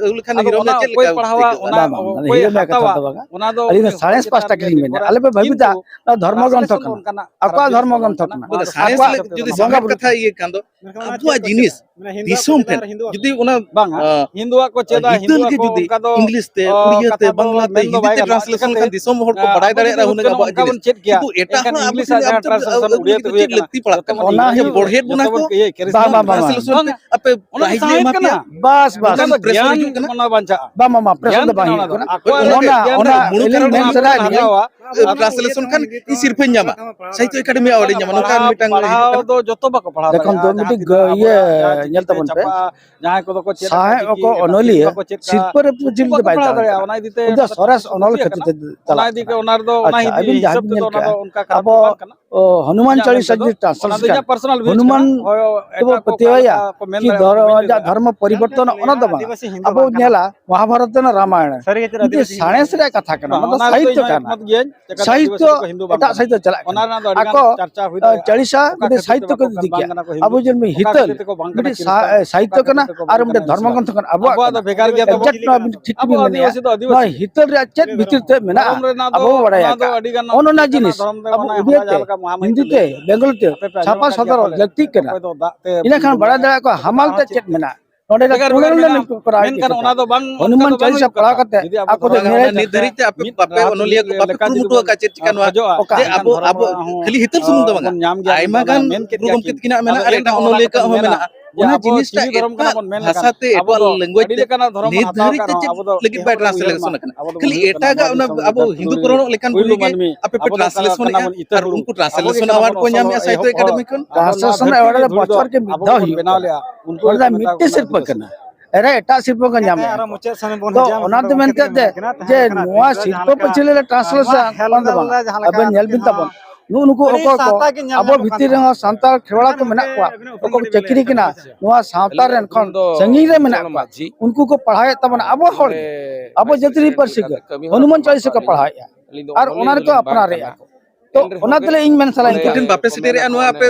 ᱟᱹᱜᱩ ᱞᱮᱠᱷᱟᱱ ᱟᱫᱚ ᱦᱤᱨᱚᱢ ᱚᱱᱟ ᱪᱮᱫ ᱚᱠᱚᱭ ᱞᱮᱠᱟ ᱯᱟᱲᱦᱟᱣᱟ, ᱚᱱᱟ ᱵᱟᱝ, ᱵᱟᱝ, ᱚᱠᱚᱭ ᱦᱤᱨᱚᱢ ᱨᱮᱭᱟᱜ ᱠᱟᱛᱷᱟ ᱦᱟᱛᱟᱣᱟ, ᱫᱚ ᱵᱟᱝᱟ᱾ ᱚᱱᱟ ᱫᱚ ᱟᱹᱞᱤᱧ ᱫᱚ ᱩᱱᱤ ᱥᱟᱬᱮᱥ ᱚᱠᱚᱭ ᱯᱟᱥᱴᱟ ᱪᱮᱛᱟᱱ ᱜᱮᱞᱤᱧ ᱨᱮ ᱢᱮᱱᱟ᱾ ᱱᱤᱨᱵᱷᱚᱨᱟᱭ᱾ ᱟᱞᱮ ᱯᱮ ᱵᱷᱟᱹᱵᱤᱛᱟ, ᱠᱤᱱᱛᱩ ᱚᱱᱟ ᱫᱷᱚᱨᱢᱚ ᱜᱨᱚᱱᱛᱷᱚ ᱠᱟᱱᱟ, ᱟᱠᱚᱣᱟᱜ ᱫᱷᱚᱨᱢᱚ ᱜᱨᱚᱱᱛᱷᱚ ᱠᱟᱱᱟ᱾ ᱵᱚᱞᱮ ᱥᱟᱬᱮᱥ ᱵᱚᱸᱜᱟ ᱞᱮ-, ᱵᱩᱨᱩ ᱡᱩᱫᱤ ᱵᱚᱸᱜᱟ ᱥᱟᱢᱮᱛ ᱵᱩᱨᱩ ᱠᱟᱛᱷᱟ ᱤᱭᱟᱹ ᱠᱷᱟᱱ ᱫᱚ, ᱢᱮᱱᱠᱷᱟᱱ ᱚᱱᱟ ᱟᱵᱚᱣᱟᱜ ᱪᱮᱫ ᱠᱚ ᱡᱤᱱᱤᱥ ᱪᱮᱫᱟ? ᱢᱟᱱᱮ ᱦᱤᱱᱫᱩᱣᱟᱜ ᱫᱤᱥᱚᱢ ᱠᱚ ᱪᱮᱫᱟ, ᱴᱷᱮᱱ ᱦᱤᱱᱫᱩᱣᱟᱜ ᱡᱩᱫᱤ ᱚᱱᱟ, ᱵᱟᱝᱟ, ᱟ, ᱦᱤᱱᱫᱩᱣᱟᱜ ᱠᱚ ᱪᱮᱫᱟ, ᱦᱤᱛᱟᱹᱞ ᱦᱤᱱᱫᱩᱣᱟᱜ ᱜᱮ ᱠᱚ ᱡᱩᱫᱤ ᱚᱱᱠᱟ ᱫᱚ, ᱤᱝᱞᱤᱥ ᱛᱮ, ᱚ, ᱩᱲᱤᱭᱟᱹ ᱠᱟᱛᱷᱟ ᱛᱮ, ᱫᱚ ᱵᱟᱝᱞᱟ ᱛᱮ, ᱢᱮᱱ ᱫᱚ ᱦᱤᱱᱫᱤ ᱵᱟᱭ ᱛᱮ ᱜᱟᱱᱚᱜᱼᱟ᱾ ᱴᱨᱟᱱᱥᱞᱮᱥᱚᱱ ᱪᱤᱠᱟᱹᱛᱮ? ᱞᱮᱠᱷᱟᱱ ᱫᱤᱥᱚᱢ ᱦᱚᱲ ᱠᱚ ᱟ, ᱵᱟᱲᱟᱭ ᱫᱟᱲᱮᱭᱟᱜ ᱨᱮᱦᱚᱸ ᱩᱱᱤ ᱩᱛᱱᱟᱹᱣ ᱟᱵᱚᱣᱟᱜ ᱚᱱᱠᱟ ᱵᱚᱱ ᱡᱤᱱᱤᱥ᱾ ᱪᱮᱫ ᱠᱮᱭᱟ᱾ ᱠᱤᱱᱛᱩ ᱮᱴᱟᱜ ᱮᱱᱠᱷᱟᱱ ᱦᱚᱲᱟᱜ ᱤᱝᱞᱤᱥ ᱟᱵᱚᱣᱟᱜ ᱟᱜ ᱡᱟᱦᱟᱸ ᱡᱤᱱᱤᱥ ᱴᱨᱟᱱᱥᱞᱮᱥᱚᱱ ᱟᱹᱜᱩ ᱩᱲᱤᱭᱟᱹ ᱠᱟᱛᱮ ᱛᱮ ᱦᱩᱭ ᱟᱠᱟᱱᱟ, ᱵᱟᱹᱲᱦᱮ ᱡᱚᱛᱚ ᱵᱚᱱ ᱵᱚᱱᱟ ᱠᱚ᱾ ᱤᱭᱟᱹ ᱠᱮᱨᱮᱡ ᱵᱟᱝ, ᱠᱟᱱᱟ᱾ ᱵᱟᱝ, ᱵᱟᱝ, ᱡᱚᱛᱚ ᱵᱟᱝ᱾ ᱵᱚᱱ ᱤᱭᱟᱹ ᱠᱮᱨᱮᱡ ᱵᱟᱝ, ᱠᱟᱱᱟ᱾ ᱵᱟᱝ, ᱵᱟᱝ᱾ ᱵᱟᱝ, ᱚᱱᱟ ᱫᱚ ᱡᱚᱛᱚ ᱵᱚᱱ ᱜᱮᱭᱟᱱ ᱠᱮᱨᱮᱡ ᱠᱟᱱᱟ᱾ ᱵᱟᱥ, ᱵᱟᱥ, ᱚᱱᱟ ᱫᱚ ᱯᱨᱮᱥ ᱜᱮᱭᱟᱱ ᱦᱤᱡᱩᱜ ᱠᱟᱱᱟ᱾ ᱢᱟᱱᱟᱣ ᱵᱟᱧᱪᱟᱜᱼᱟ᱾ ᱵᱟᱝ, ᱵᱟᱝ, ᱵᱟᱝ, ᱯᱨᱮᱥ ᱜᱮᱭᱟᱱ ᱫᱚ ᱵᱟᱝ ᱠᱟᱱᱟ ᱦᱩᱭᱩᱜ ᱚᱱᱟ ᱫᱚ᱾ ᱠᱟᱱᱟ᱾ ᱟᱠᱚᱣᱟᱜ ᱚᱱᱟ, ᱜᱮᱭᱟᱱ ᱚᱱᱟ ᱠᱟᱱᱟ᱾ ᱟᱹᱞᱤᱧ ᱢᱮᱱ ᱥᱟᱱᱟᱭᱮᱫ ᱞᱤᱧᱟ᱾ ᱦᱟᱛᱟᱣᱟ᱾ ᱴᱨᱟᱱᱥᱞᱮᱥᱚᱱ ᱠᱷᱟᱱ ᱤᱧ ᱥᱤᱨᱯᱷᱟᱹᱧ ᱧᱟᱢᱟ, ᱥᱟᱦᱤᱛᱛᱚ ᱮᱠᱟᱰᱮᱢᱤ award ᱤᱧ ᱧᱟᱢᱟ, ᱱᱚᱝᱠᱟᱱ ᱢᱤᱫᱴᱟᱝ ᱯᱟᱲᱦᱟᱣ ᱫᱚ ᱡᱚᱛᱚ ᱵᱟᱠᱚ ᱯᱟᱲᱦᱟᱣ ᱫᱟᱲᱮᱭᱟᱜᱼᱟ᱾ ᱡᱟᱦᱟᱸ ᱛᱤᱱᱟᱹᱜ ᱟᱵᱚᱣᱟᱜ ᱡᱟᱦᱟᱸ ᱪᱤᱠᱤ ᱛᱮ ᱪᱷᱟᱯᱟ, ᱡᱟᱦᱟᱸᱭ ᱠᱚᱫᱚ ᱠᱚ ᱪᱮᱫ ᱟᱠᱟᱫ ᱪᱤᱠᱤ ᱛᱮ ᱵᱟᱠᱚ ᱪᱮᱫ ᱟᱠᱟᱫ, ᱩᱱᱠᱩ ᱵᱟᱠᱚ ᱪᱮᱫ ᱟᱠᱟᱫ᱾ ᱯᱟᱲᱦᱟᱣ ᱫᱟᱲᱮᱭᱟᱜᱼᱟ᱾ ᱚᱱᱟ ᱤᱫᱤ ᱛᱮ ᱩᱱᱤ ᱫᱚ ᱥᱚᱨᱮᱥ ᱚᱱᱚᱞ ᱠᱷᱟᱹᱛᱤᱨ ᱛᱮ ᱪᱟᱞᱟᱜ ᱚᱱᱟ ᱤᱫᱤ ᱠᱟᱱᱟ᱾ ᱚᱱᱟ ᱨᱮᱫᱚ ᱚᱱᱟ ᱟᱪᱪᱷᱟ, ᱦᱤᱫᱤ ᱟᱹᱵᱤᱱ ᱡᱟᱦᱟᱸ ᱦᱤᱥᱟᱹᱵ ᱵᱤᱱ ᱛᱮᱫᱚ ᱧᱮᱞ ᱚᱱᱟ ᱫᱚ ᱠᱮᱜᱼᱟ, ᱚᱱᱠᱟ ᱠᱷᱟᱨᱟᱯ ᱟᱵᱚ, ᱫᱚ ᱵᱟᱝ ᱠᱟᱱᱟ᱾ ᱚ, ᱦᱚᱱᱩᱢᱟᱱ ᱤᱧᱟᱹᱜ ᱢᱮᱱ ᱪᱟᱞᱤᱥᱟ ᱛᱮᱫᱚ ᱡᱩᱫᱤ ᱚᱱᱟ ᱫᱚ ᱴᱨᱟᱱᱥᱞᱮᱥᱚᱱ ᱚᱱᱟ ᱫᱚ ᱤᱧᱟᱹᱜ ᱯᱟᱨᱥᱚᱱᱟᱞ ᱵᱷᱤᱭᱩ ᱦᱚᱱᱩᱢᱟᱱ ᱠᱟᱱᱟ᱾ ᱦᱳᱭ, ᱛᱮᱵᱚ ᱮᱴᱟᱜ ᱠᱚ ᱯᱟᱹᱛᱭᱟᱹᱣᱟ ᱚᱠᱟ ᱞᱮᱠᱟ ᱠᱚ ᱢᱮᱱ ᱠᱤ ᱫᱟᱲᱮᱭᱟᱜᱼᱟ, ᱫᱷᱚᱨᱚᱢ ᱵᱟᱹᱧ ᱞᱟᱹᱭ ᱡᱟᱦᱟᱸ ᱫᱟᱲᱮᱭᱟᱜᱼᱟ᱾ ᱫᱷᱚᱨᱢᱚ ᱯᱚᱨᱤᱵᱚᱨᱛᱚᱱ, ᱚᱱᱟ ᱫᱚ ᱵᱟᱝ᱾ ᱟᱵᱚ ᱧᱮᱞᱟ, ᱢᱚᱦᱟᱵᱷᱟᱨᱚᱛ ᱨᱮᱱᱟᱜ ᱨᱟᱢᱟᱭᱚᱬ ᱥᱟᱹᱨᱤ ᱜᱮ ᱪᱮᱫ ᱢᱤᱫᱴᱤᱡ ᱟᱹᱫᱤᱵᱟᱹᱥᱤ ᱥᱟᱬᱮᱥ ᱨᱮᱭᱟᱜ ᱠᱟᱛᱷᱟ ᱠᱟᱱᱟ, ᱵᱟᱝ, ᱚᱱᱟ ᱫᱚ ᱚᱱᱟ ᱨᱮᱫᱚ ᱥᱟᱦᱤᱛᱛᱚ ᱤᱧ ᱠᱟᱱᱟ᱾ ᱢᱚᱛ ᱜᱤᱭᱟᱹᱧ᱾ ᱮᱴᱟᱜ ᱥᱟᱦᱤᱛᱛᱚ, ᱟᱹᱫᱤᱵᱟᱹᱥᱤ ᱠᱚ ᱦᱤᱱᱫᱩ ᱵᱟᱝ ᱮᱴᱟᱜ ᱠᱟᱱᱟ᱾ ᱥᱟᱦᱤᱛᱛᱚ ᱪᱟᱞᱟᱜ ᱠᱟᱱᱟ᱾ ᱚᱱᱟ ᱨᱮᱱᱟᱜ ᱫᱚ ᱟᱹᱰᱤ ᱜᱟᱱ ᱟᱠᱚ, ᱪᱟᱨᱪᱟ ᱦᱩᱭ ᱫᱟᱲᱮᱭᱟᱜᱼᱟ᱾ ᱪᱟᱲᱤᱥᱟ ᱚᱠᱟ ᱢᱤᱫᱴᱤᱡ ᱠᱷᱟᱹᱛᱤᱨ ᱛᱮ ᱥᱟᱦᱤᱛᱛᱚ ᱠᱚ ᱵᱟᱠᱚ ᱤᱫᱤ ᱵᱟᱝ ᱠᱮᱭᱟ᱾ ᱠᱟᱱᱟ ᱠᱚ ᱦᱤᱱᱫᱩ, ᱟᱵᱚ ᱡᱮ ᱢᱤᱫ ᱚᱠᱟ ᱦᱤᱛᱟᱹᱞ, ᱠᱷᱟᱹᱛᱤᱨ ᱛᱮᱠᱚ ᱵᱟᱝ ᱢᱤᱫᱴᱤᱡ ᱠᱟᱱᱟ ᱥᱟ-, ᱠᱨᱤᱥᱴᱟᱱ, ᱥᱟᱦᱤᱛᱛᱚ ᱚᱠᱟ ᱠᱟᱱᱟ ᱠᱷᱟᱹᱛᱤᱨ ᱛᱮᱠᱚ ᱵᱟᱝ ᱟᱨ ᱠᱟᱱᱟ ᱢᱤᱫᱴᱤᱡ ᱢᱩᱥᱞᱤᱢ᱾ ᱫᱷᱚᱨᱢᱚ ᱜᱨᱚᱱᱛᱷᱚ ᱠᱟᱱᱟ᱾ ᱟᱵᱚᱣᱟᱜ ᱫᱚ ᱠᱟᱱᱟ᱾ ᱵᱷᱮᱜᱟᱨ ᱜᱮᱭᱟ ᱛᱟᱵᱚ ᱟᱵᱚᱣᱟᱜ ᱫᱚ ᱪᱤᱠᱤ ᱫᱷᱚᱨᱚᱢ ᱠᱟᱱᱟ᱾ ᱟᱵᱚᱣᱟᱜ ᱫᱚ ᱮᱠᱡᱮᱠᱴ ᱱᱚᱣᱟ ᱟᱹᱵᱤᱱ ᱴᱷᱤᱠ ᱵᱤᱱ ᱢᱮᱱᱮᱫᱼᱟ᱾ ᱟᱹᱫᱤᱵᱟᱹᱥᱤ ᱫᱚ ᱟᱹᱫᱤᱵᱟᱹᱥᱤ᱾ ᱱᱚᱣᱟ ᱦᱤᱛᱟᱹᱞ ᱨᱮᱭᱟᱜ ᱪᱮᱫ ᱵᱷᱤᱛᱤᱨ ᱛᱮ ᱢᱮᱱᱟᱜᱼᱟ, ᱫᱷᱚᱨᱚᱢ ᱨᱮᱱᱟᱜ ᱫᱚ ᱟᱵᱚ ᱵᱚ ᱵᱟᱲᱟᱭ ᱚᱱᱟ ᱫᱚ ᱟᱠᱟᱫᱼᱟ᱾ ᱟᱹᱰᱤ ᱜᱟᱱ ᱚᱱ ᱚᱱᱟ ᱪᱮᱛᱱᱟ ᱡᱤᱱᱤᱥ ᱫᱷᱚᱨᱚᱢ ᱨᱮ ᱟᱵᱚ ᱢᱟᱱᱟᱣ ᱩᱰᱤᱭᱟ ᱡᱟᱦᱟᱸ ᱛᱮ, ᱞᱮᱠᱟ ᱢᱚᱦᱟᱢᱟᱹᱭ ᱦᱤᱱᱫᱤ ᱛᱮ, ᱛᱟᱠᱚ ᱵᱮᱝᱜᱚᱞᱤ ᱛᱮ ᱟᱯᱮ ᱯᱮ ᱟᱸᱡᱚᱢ ᱪᱷᱟᱯᱟ ᱟᱠᱟᱫ ᱜᱮᱭᱟ ᱥᱚᱫᱚᱨ ᱯᱟᱞᱮ᱾ ᱞᱟᱹᱠᱛᱤᱜ ᱠᱟᱱᱟ᱾ ᱚᱠᱚᱭ ᱫᱚ ᱫᱟᱜ ᱛᱮ ᱤᱱᱟᱹ ᱠᱷᱟᱱ ᱵᱟᱲᱟᱭ ᱫᱟᱲᱮᱭᱟᱜᱼᱟ ᱠᱚ ᱦᱟᱢᱟᱞ ᱛᱮ ᱪᱮᱫ ᱢᱮᱱᱟᱜᱼᱟ᱾ ᱱᱚᱰᱮ ᱫᱚ ᱵᱷᱮᱜᱟᱨ ᱵᱷᱮᱜᱟᱨ ᱠᱩᱲᱟᱹᱱ ᱞᱮ ᱢᱮᱱᱟᱜᱼᱟ᱾ ᱱᱩᱠᱩ ᱠᱚᱨᱟᱣ ᱢᱮᱱᱠᱷᱟᱱ ᱪᱮᱫ ᱚᱱᱟ ᱞᱮᱠᱟ? ᱫᱚ ᱵᱟᱝ, ᱚᱱᱠᱟ ᱦᱚᱱᱩᱢᱟᱱ ᱫᱚ ᱵᱟᱝ ᱪᱟᱞᱤᱥᱟ ᱦᱩᱭᱩᱜ ᱯᱟᱲᱦᱟᱣ ᱠᱟᱱᱟ᱾ ᱠᱟᱛᱮ ᱡᱩᱫᱤ ᱟᱵᱚ ᱟᱠᱚ ᱫᱚ ᱫᱷᱚᱨᱚᱢ ᱨᱮᱱᱟᱜ ᱱᱤᱛ ᱫᱷᱟᱹᱨᱤᱡ ᱛᱮ ᱟᱯᱮ ᱢᱤᱫ ᱵᱟᱯᱮ ᱨᱟᱥᱛᱟ ᱚᱱᱚᱞᱤᱭᱟᱹ ᱠᱚ ᱵᱟᱯᱮ ᱞᱮᱠᱟ ᱠᱩᱨᱩᱢᱩᱴᱩ ᱡᱩᱫᱤ ᱟᱠᱟᱫ ᱪᱮᱫ ᱪᱤᱠᱟ ᱱᱚᱣᱟ? ᱚᱠᱟ? ᱡᱮ ᱟᱵᱚ, ᱟᱵᱚ ᱠᱷᱟᱹᱞᱤ ᱦᱤᱛᱟᱹᱞ ᱥᱩᱢᱩᱝ ᱫᱚ ᱵᱟᱝᱟ᱾ ᱟᱭᱢᱟ ᱜᱟᱱ ᱜᱩᱨᱩ ᱜᱚᱢᱠᱮ ᱛᱤᱠᱤᱱᱟᱜ ᱢᱮᱱᱟᱜᱼᱟ ᱟᱨ ᱮᱴᱟᱜ ᱚᱱᱚᱞᱤᱭᱟᱹ ᱠᱚᱣᱟᱜ ᱦᱚᱸ ᱢᱮᱱᱟᱜᱼᱟ᱾ ᱚᱱᱟ ᱡᱤᱱᱤᱥᱴᱟᱜ ᱮᱴᱟᱜ ᱵᱷᱟᱥᱟ ᱛᱮ, ᱮᱴᱟᱜ language ᱛᱮ ᱱᱤᱛ ᱫᱷᱟᱹᱨᱤᱡ ᱛᱮ ᱪᱮᱫ ᱞᱟᱹᱜᱤᱫ ᱵᱟᱭ translation ᱟᱠᱟᱱᱟ? ᱠᱷᱟᱹᱞᱤ ᱮᱴᱟᱜᱟᱜ ᱚᱱᱟ ᱟᱵᱚ ᱦᱤᱱᱫᱩ ᱯᱩᱨᱟᱹᱱᱚᱜ ᱞᱮᱠᱟᱱ ᱵᱚᱞᱤ ᱜᱮ ᱟᱯᱮ ᱯᱮ translation ᱮᱫᱼᱟ ᱟᱨ ᱩᱱᱠᱩ translation award ᱠᱚ ᱧᱟᱢᱮᱫᱼᱟ ᱥᱟᱦᱤᱛᱛᱚ ᱮᱠᱟᱰᱮᱢᱤ ᱠᱷᱚᱱ᱾ Translation award ᱫᱚ ᱵᱚᱪᱷᱚᱨ ᱜᱮ ᱢᱤᱫ ᱫᱷᱟᱣ ᱦᱩᱭᱩᱜ ᱠᱟᱱᱟ᱾ ᱚᱱᱟ ᱫᱚ ᱢᱤᱫᱴᱮᱡ ᱥᱤᱨᱯᱟᱹ ᱠᱟᱱᱟ᱾ ᱮᱨᱟ ᱮᱴᱟᱜ ᱥᱤᱨᱯᱟᱹ ᱠᱚ ᱧᱟᱢᱮᱫᱼᱟ᱾ ᱛᱚ ᱚᱱᱟ ᱫᱚ ᱢᱮᱱ ᱠᱮᱫ ᱡᱮ, ᱡᱮ ᱱᱚᱣᱟ ᱥᱤᱨᱯᱟᱹ ᱯᱟᱹᱪᱷᱤ ᱞᱮ translation ᱚᱱᱟ ᱫᱚ ᱵᱟᱝ᱾ ᱟᱵᱮᱱ ᱧᱮᱞ ᱵᱤᱱ ᱛᱟᱵᱚᱱ, ᱱᱩᱜᱼᱩ ᱱᱩᱠᱩ ᱚᱠᱚᱭ ᱠᱚ ᱟᱵᱚ ᱵᱷᱤᱛᱤᱨ ᱨᱮᱦᱚᱸ ᱥᱟᱱᱛᱟᱲ ᱠᱷᱮᱨᱣᱟᱲ ᱠᱚ ᱢᱮᱱᱟᱜ ᱠᱚᱣᱟ, ᱚᱠᱚᱭ ᱠᱚ ᱪᱟᱹᱠᱨᱤ ᱠᱟᱱᱟ, ᱱᱚᱣᱟ ᱥᱟᱶᱛᱟ ᱨᱮᱱ ᱠᱷᱚᱱ ᱥᱟᱺᱜᱤᱧ ᱨᱮ ᱢᱮᱱᱟᱜ ᱠᱚᱣᱟ, ᱩᱱᱠᱩ ᱠᱚ ᱯᱟᱲᱦᱟᱣᱮᱫ ᱛᱟᱵᱚᱱᱟ ᱟᱵᱚ ᱦᱚᱲ ᱜᱮ, ᱟᱵᱚ ᱡᱟᱹᱛᱤ ᱯᱟᱹᱨᱥᱤ ᱜᱮ ᱦᱚᱱᱩᱢᱟᱱ ᱪᱟᱞᱤᱥᱟ ᱠᱚ ᱯᱟᱲᱦᱟᱣᱮᱫᱼᱟ ᱟᱨ ᱚᱱᱟ ᱨᱮᱠᱚ ᱟᱯᱱᱟᱨᱮᱫᱼᱟ ᱠᱚ᱾ ᱛᱚ ᱚᱱᱟ ᱛᱮᱞᱮ ᱤᱧ ᱢᱮᱱ ᱥᱟᱱᱟᱧ ᱩᱱᱠᱩ ᱠᱟᱱᱟ᱾ ᱴᱷᱮᱱ ᱵᱟᱯᱮ ᱥᱮᱴᱮᱨᱮᱜᱼᱟ ᱱᱚᱣᱟ ᱟᱯᱮ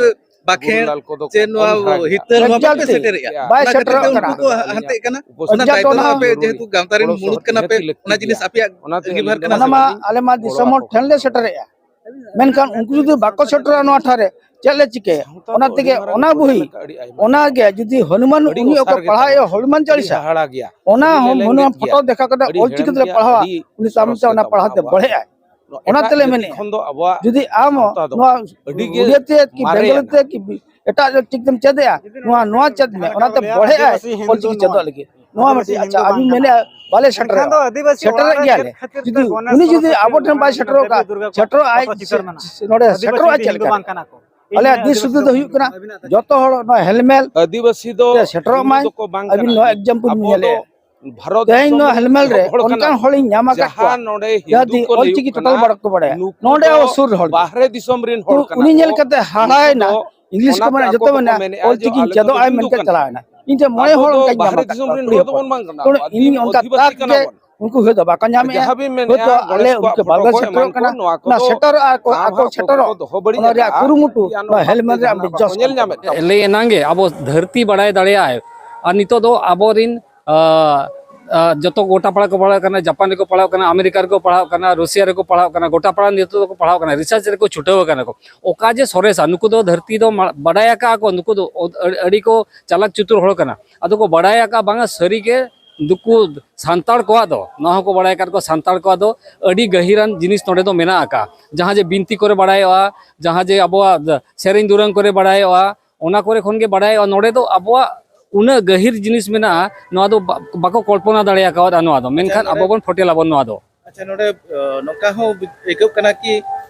ᱵᱟᱠᱷᱮᱲ ᱥᱮ ᱱᱚᱣᱟ ᱦᱤᱛᱟᱹᱞ, ᱱᱚᱣᱟ ᱵᱟᱯᱮ ᱥᱮᱴᱮᱨᱮᱜᱼᱟ᱾ ᱵᱟᱭ ᱚᱱᱟ ᱠᱷᱟᱹᱛᱤᱨ ᱥᱮᱴᱮᱨᱚᱜ ᱛᱮ ᱠᱟᱱᱟ᱾ ᱩᱱᱠᱩ ᱠᱚ ᱦᱟᱱᱛᱮᱜ ᱠᱟᱱᱟ᱾ ᱚᱱᱟ ᱮᱠᱡᱟᱠᱴ ᱫᱟᱭᱤᱛᱛᱚ ᱫᱚ ᱚᱱᱟ ᱟᱯᱮ ᱡᱮᱦᱮᱛᱩ ᱜᱟᱶᱛᱟ ᱨᱮᱱ ᱢᱩᱬᱩᱫ ᱠᱟᱱᱟ ᱯᱮ, ᱚᱱᱟ ᱡᱤᱱᱤᱥ ᱟᱯᱮᱭᱟᱜ ᱚᱱᱟ ᱢᱟ ᱟᱞᱮ ᱢᱟ ᱫᱤᱥᱚᱢ ᱦᱚᱲ ᱴᱷᱮᱱ ᱞᱮ ᱥᱮᱴᱮᱨᱮᱜᱼᱟ, ᱢᱮᱱᱠᱷᱟᱱ ᱩᱱᱠᱩ ᱡᱩᱫᱤ ᱵᱟᱠᱚ ᱥᱮᱴᱮᱨᱟ ᱱᱚᱣᱟ ᱴᱷᱟᱶ ᱨᱮ, ᱪᱮᱫ ᱞᱮ ᱪᱤᱠᱟᱹᱭᱟ? ᱚᱱᱟ ᱛᱮᱜᱮ ᱚᱱᱟ ᱵᱩᱦᱤ, ᱚᱱᱟ ᱜᱮ ᱡᱩᱫᱤ ᱦᱚᱱᱩᱢᱟᱱ ᱩᱱᱤ ᱚᱠᱚᱭ ᱯᱟᱲᱦᱟᱣᱮᱫᱼᱟ ᱦᱚᱱᱩᱢᱟᱱ ᱪᱟᱞᱤᱥᱟ, ᱚᱱᱟ ᱦᱚᱸ ᱦᱚᱱᱩᱢᱟᱱ ᱯᱷᱳᱴᱳ ᱫᱮᱠᱷᱟᱣ ᱠᱟᱛᱮ ᱚᱞ ᱪᱤᱠᱤ ᱛᱮᱞᱮ ᱯᱟᱲᱦᱟᱣᱟ, ᱩᱱᱤ ᱥᱟᱶᱛᱮ ᱚᱱᱟ ᱯᱟᱲᱦᱟᱣ ᱛᱮ ᱵᱚᱲᱦᱮᱜᱼᱟᱭ᱾ ᱚᱱᱟ ᱛᱮᱞᱮ ᱢᱮᱱᱮᱫᱼᱟ, ᱡᱩᱫᱤ ᱟᱢ ᱱᱚᱣᱟ ᱩᱲᱤᱭᱟ ᱛᱮ ᱠᱤ ᱵᱮᱝᱜᱚᱞᱤ ᱛᱮ ᱠᱤ ᱮᱴᱟᱜ ᱪᱤᱠᱤ ᱛᱮᱢ ᱪᱮᱫᱮᱜᱼᱟ, ᱱᱚᱣᱟ, ᱱᱚᱣᱟ ᱪᱮᱫ ᱢᱮ, ᱚᱱᱟᱛᱮ ᱵᱚᱲᱦᱮᱜᱼᱟᱭ ᱚᱞᱪᱤᱠᱤ ᱪᱮᱫᱚᱜ ᱞᱟᱹᱜᱤᱫ᱾ ᱱᱚᱣᱟ ᱢᱤᱫᱴᱤᱡ, ᱟᱪᱪᱷᱟ, ᱟᱹᱵᱤᱱ ᱢᱮᱱᱮᱫᱼᱟ ᱵᱟᱞᱮ ᱥᱮᱴᱮᱨᱚᱜᱼᱟ, ᱥᱮᱴᱮᱨᱮᱫ ᱜᱮᱭᱟᱞᱮ᱾ ᱡᱩᱫᱤ ᱩᱱᱤ ᱡᱩᱫᱤ ᱟᱵᱚ ᱴᱷᱮᱱ ᱵᱟᱭ ᱥᱮᱴᱮᱨᱚᱜ ᱠᱷᱟᱱ, ᱥᱮᱴᱮᱨᱚᱜ ᱟᱡ ᱱᱚᱰᱮ ᱥᱮᱴᱮᱨᱚᱜ ᱟᱡ ᱪᱮᱫ ᱞᱮᱠᱟ? ᱟᱞᱮᱭᱟᱜ ᱫᱤᱥ ᱦᱩᱫᱤᱥ ᱫᱚ ᱦᱩᱭᱩᱜ ᱠᱟᱱᱟ, ᱡᱚᱛᱚ ᱦᱚᱲ ᱱᱚᱣᱟ ᱦᱮᱞᱢᱮᱞ ᱟᱹᱫᱤᱵᱟᱹᱥᱤ ᱫᱚ ᱛᱮ ᱥᱮᱴᱮᱨᱚᱜ ᱢᱟᱭ᱾ ᱟᱹᱵᱤᱱ ᱱᱚᱣᱟ example ᱵᱤᱱ ᱧᱮᱞᱮᱫᱼᱟ᱾ ᱵᱷᱟᱨᱚᱛ ᱛᱮᱦᱮᱧ ᱫᱤᱥᱚᱢ ᱱᱚᱣᱟ ᱨᱮᱱ ᱦᱮᱞᱢᱮᱞ ᱨᱮ ᱮᱦᱚᱵ ᱦᱚᱲ ᱠᱟᱱᱟ ᱚᱱᱠᱟᱱ ᱠᱚ᱾ ᱦᱚᱲᱤᱧ ᱧᱟᱢ ᱟᱠᱟᱫ ᱡᱟᱦᱟᱸ ᱠᱚᱣᱟ, ᱱᱚᱰᱮ ᱡᱟᱦᱟᱸ ᱦᱤᱱᱫᱩ ᱫᱤ-, ᱠᱚ ᱚᱞᱪᱤᱠᱤ ᱞᱟᱹᱭᱚᱜ ᱴᱳᱴᱟᱞ ᱠᱟᱱᱟ, ᱵᱟᱲᱟ ᱠᱚ ᱵᱟᱲᱟᱭᱟ᱾ ᱱᱩᱠᱩ ᱱᱚᱰᱮ ᱫᱚ ᱟᱵᱚ ᱥᱩᱨ ᱨᱮ ᱦᱚᱲ ᱩᱱᱤ ᱠᱟᱱᱟ ᱧᱮᱞ ᱠᱚ᱾ ᱠᱟᱛᱮ ᱦᱟᱦᱟᱲᱟᱭᱮᱱᱟ᱾ ᱱᱩᱠᱩ ᱫᱚ ᱤᱝᱞᱤᱥ ᱠᱚ ᱚᱱᱟ ᱢᱮᱱᱟ, ᱠᱚ ᱚᱞ ᱫᱚᱠᱚ ᱪᱤᱠᱤᱧ ᱢᱮᱱᱮᱜᱼᱟ ᱪᱮᱫᱚᱜ ᱡᱮ ᱟᱭ ᱟᱞᱮ ᱢᱮᱱᱛᱮ ᱫᱚ ᱦᱤᱱᱫᱩ ᱪᱟᱞᱟᱣᱮᱱᱟ᱾ ᱤᱧ ᱴᱷᱮᱱ ᱢᱚᱬᱮ ᱟᱵᱚ ᱦᱚᱲ ᱫᱚ ᱚᱱᱠᱟᱧ ᱧᱟᱢ ᱵᱟᱦᱨᱮ ᱟᱠᱟᱫ ᱫᱤᱥᱚᱢ ᱠᱚᱣᱟ, ᱨᱮᱱ ᱠᱩᱲᱤ ᱦᱚᱲ ᱫᱚ ᱦᱚᱯᱚᱱ᱾ ᱵᱟᱝ ᱠᱟᱱᱟ ᱛᱚ ᱠᱚ, ᱤᱧ ᱟᱫᱤᱵᱟᱹᱥᱤ ᱚᱱᱠᱟ ᱠᱟᱱᱟ ᱛᱟᱠ ᱵᱚᱱ᱾ ᱜᱮ ᱩᱱᱠᱩ ᱦᱚᱭᱛᱳ ᱵᱟᱠᱚ ᱧᱟᱢᱮᱜᱼᱟ᱾ ᱡᱟᱦᱟᱸ ᱵᱤᱱ ᱢᱮᱱᱮᱜᱼᱟ, ᱦᱚᱭᱛᱳ ᱜᱚᱬᱮᱥ ᱟᱞᱮ ᱠᱚᱣᱟᱜ ᱩᱱᱠᱩ ᱯᱷᱳᱴᱳ ᱵᱟᱞᱜᱟ ᱠᱚ ᱥᱮᱴᱮᱨᱚᱜ ᱮᱢᱟᱱ ᱠᱟᱱᱟ, ᱠᱚ, ᱱᱚᱣᱟ ᱚᱱᱟ ᱠᱚᱫᱚ ᱥᱮᱴᱮᱨᱚᱜ ᱟᱨ ᱟᱢ ᱠᱚ ᱦᱟᱸᱜ ᱚᱠᱚᱭ ᱥᱮᱴᱮᱨᱚᱜ, ᱠᱚ ᱫᱚᱦᱚ ᱵᱟᱹᱲᱤᱡ ᱚᱱᱟ ᱨᱮᱭᱟᱜ ᱟᱠᱟᱜᱼᱟ, ᱠᱩᱨᱩᱢᱩᱴᱩ ᱤᱭᱟᱹ ᱱᱚᱣᱟ ᱱᱚᱣᱟ ᱦᱮᱞᱢᱮᱞ ᱠᱚ ᱨᱮᱭᱟᱜ ᱡᱟᱦᱟᱱᱟᱜ ᱢᱤᱫ ᱵᱟᱠᱚ ᱡᱚᱥ ᱧᱮᱞ ᱠᱟᱱᱟ᱾ ᱧᱟᱢᱮᱫ ᱛᱟᱵᱚᱱᱟ᱾ ᱞᱟᱹᱭ ᱮᱱᱟᱝ ᱜᱮ ᱟᱵᱚ ᱫᱷᱟᱹᱨᱛᱤ ᱵᱟᱲᱟᱭ ᱫᱟᱲᱮᱭᱟᱜᱼᱟᱭ, ᱟᱨ ᱱᱤᱛᱚᱜ ᱫᱚ ᱟᱵᱚᱨᱤᱱ, ᱟ, ᱟ, ᱡᱚᱛᱚ ᱜᱚᱴᱟ ᱯᱟᱲᱟ ᱠᱚ ᱯᱟᱲᱦᱟᱜ ᱠᱟᱱᱟ, ᱡᱟᱯᱟᱱ ᱨᱮᱠᱚ ᱯᱟᱲᱦᱟᱜ ᱠᱟᱱᱟ, ᱟᱢᱮᱨᱤᱠᱟ ᱨᱮᱠᱚ ᱯᱟᱲᱦᱟᱜ ᱠᱟᱱᱟ, ᱨᱩᱥᱤᱭᱟ ᱨᱮᱠᱚ ᱯᱟᱲᱦᱟᱜ ᱠᱟᱱᱟ, ᱜᱚᱴᱟ ᱯᱟᱲᱟ ᱱᱤᱛᱚᱜ ᱫᱚᱠᱚ ᱯᱟᱲᱦᱟᱜ ᱠᱟᱱᱟ, ᱨᱤᱥᱟᱨᱪ ᱨᱮᱠᱚ ᱪᱷᱩᱴᱟᱹᱣ ᱟᱠᱟᱱᱟ ᱠᱚ᱾ ᱚᱠᱟ ᱡᱮ ᱥᱚᱨᱮᱥᱟ, ᱱᱩᱠᱩ ᱫᱚ ᱫᱷᱟᱹᱨᱛᱤ ᱫᱚ ᱢᱟ-, ᱵᱟᱰᱟᱭ ᱟᱠᱟᱫᱼᱟ ᱠᱚ, ᱱᱩᱠᱩ ᱫᱚ ᱚ-, ᱟᱹ-, ᱟᱹᱰᱤ ᱠᱚ ᱪᱟᱞᱟᱠ ᱪᱩᱛᱩᱨ ᱦᱚᱲ ᱠᱟᱱᱟ᱾ ᱟᱫᱚ ᱠᱚ ᱵᱟᱰᱟᱭ ᱟᱠᱟᱫᱼᱟ, ᱵᱟᱝᱟ ᱥᱟᱹᱨᱤ ᱜᱮ ᱱᱩᱠᱩ ᱥᱟᱱᱛᱟᱲ ᱠᱚᱣᱟᱜ ᱫᱚ, ᱱᱚᱣᱟ ᱦᱚᱸᱠᱚ ᱵᱟᱰᱟᱭ ᱟᱠᱟᱫ ᱠᱚᱣᱟ, ᱥᱟᱱᱛᱟᱲ ᱠᱚᱣᱟᱜ ᱫᱚ ᱟᱹᱰᱤ ᱜᱟᱹᱦᱤᱨᱟᱱ ᱡᱤᱱᱤᱥ ᱱᱚᱰᱮ ᱫᱚ ᱢᱮᱱᱟᱜ ᱟᱠᱟᱫᱼᱟ᱾ ᱡᱟᱦᱟᱸ ᱡᱮ ᱵᱤᱱᱛᱤ ᱠᱚᱨᱮ ᱵᱟᱰᱟᱭᱚᱜᱼᱟ, ᱡᱟᱦᱟᱸ ᱡᱮ ᱟᱵᱚᱣᱟᱜ ᱥᱮᱨᱮᱧ ᱫᱩᱨᱟᱹᱝ ᱠᱚᱨᱮ ᱵᱟᱰᱟᱭᱚᱜᱼᱟ, ᱚᱱᱟ ᱠᱚᱨᱮ ᱠᱷᱚᱱ ᱜᱮ ᱵᱟᱰᱟᱭᱚᱜᱼᱟ᱾ ᱱᱚᱰᱮ ᱫᱚ ᱟᱵᱚᱣᱟᱜ ᱩᱱᱟᱹᱜ ᱜᱟᱹᱦᱤᱨ ᱡᱤᱱᱤᱥ ᱢᱮᱱᱟᱜᱼᱟ, ᱱᱚᱣᱟ ᱫᱚ ᱵᱟ-, ᱵᱟᱠᱚ ᱠᱚᱞᱯᱚᱱᱟ ᱫᱟᱲᱮ ᱟᱠᱟᱣᱟᱫᱼᱟ ᱱᱚᱣᱟ ᱫᱚ, ᱟᱪᱪᱷᱟ, ᱢᱮᱱᱠᱷᱟᱱ ᱱᱚᱰᱮ ᱟᱵᱚ ᱵᱚᱱ ᱯᱷᱚᱴᱮᱞᱟᱵᱚᱱ ᱱᱚᱣᱟ ᱫᱚ᱾ ᱟᱪᱪᱷᱟ, ᱱᱚᱰᱮ, ᱟᱹ, ᱱᱚᱝᱠᱟ ᱦᱚᱸ ᱟᱹᱭᱠᱟᱹᱜ ᱠᱟᱱᱟ ᱠᱤ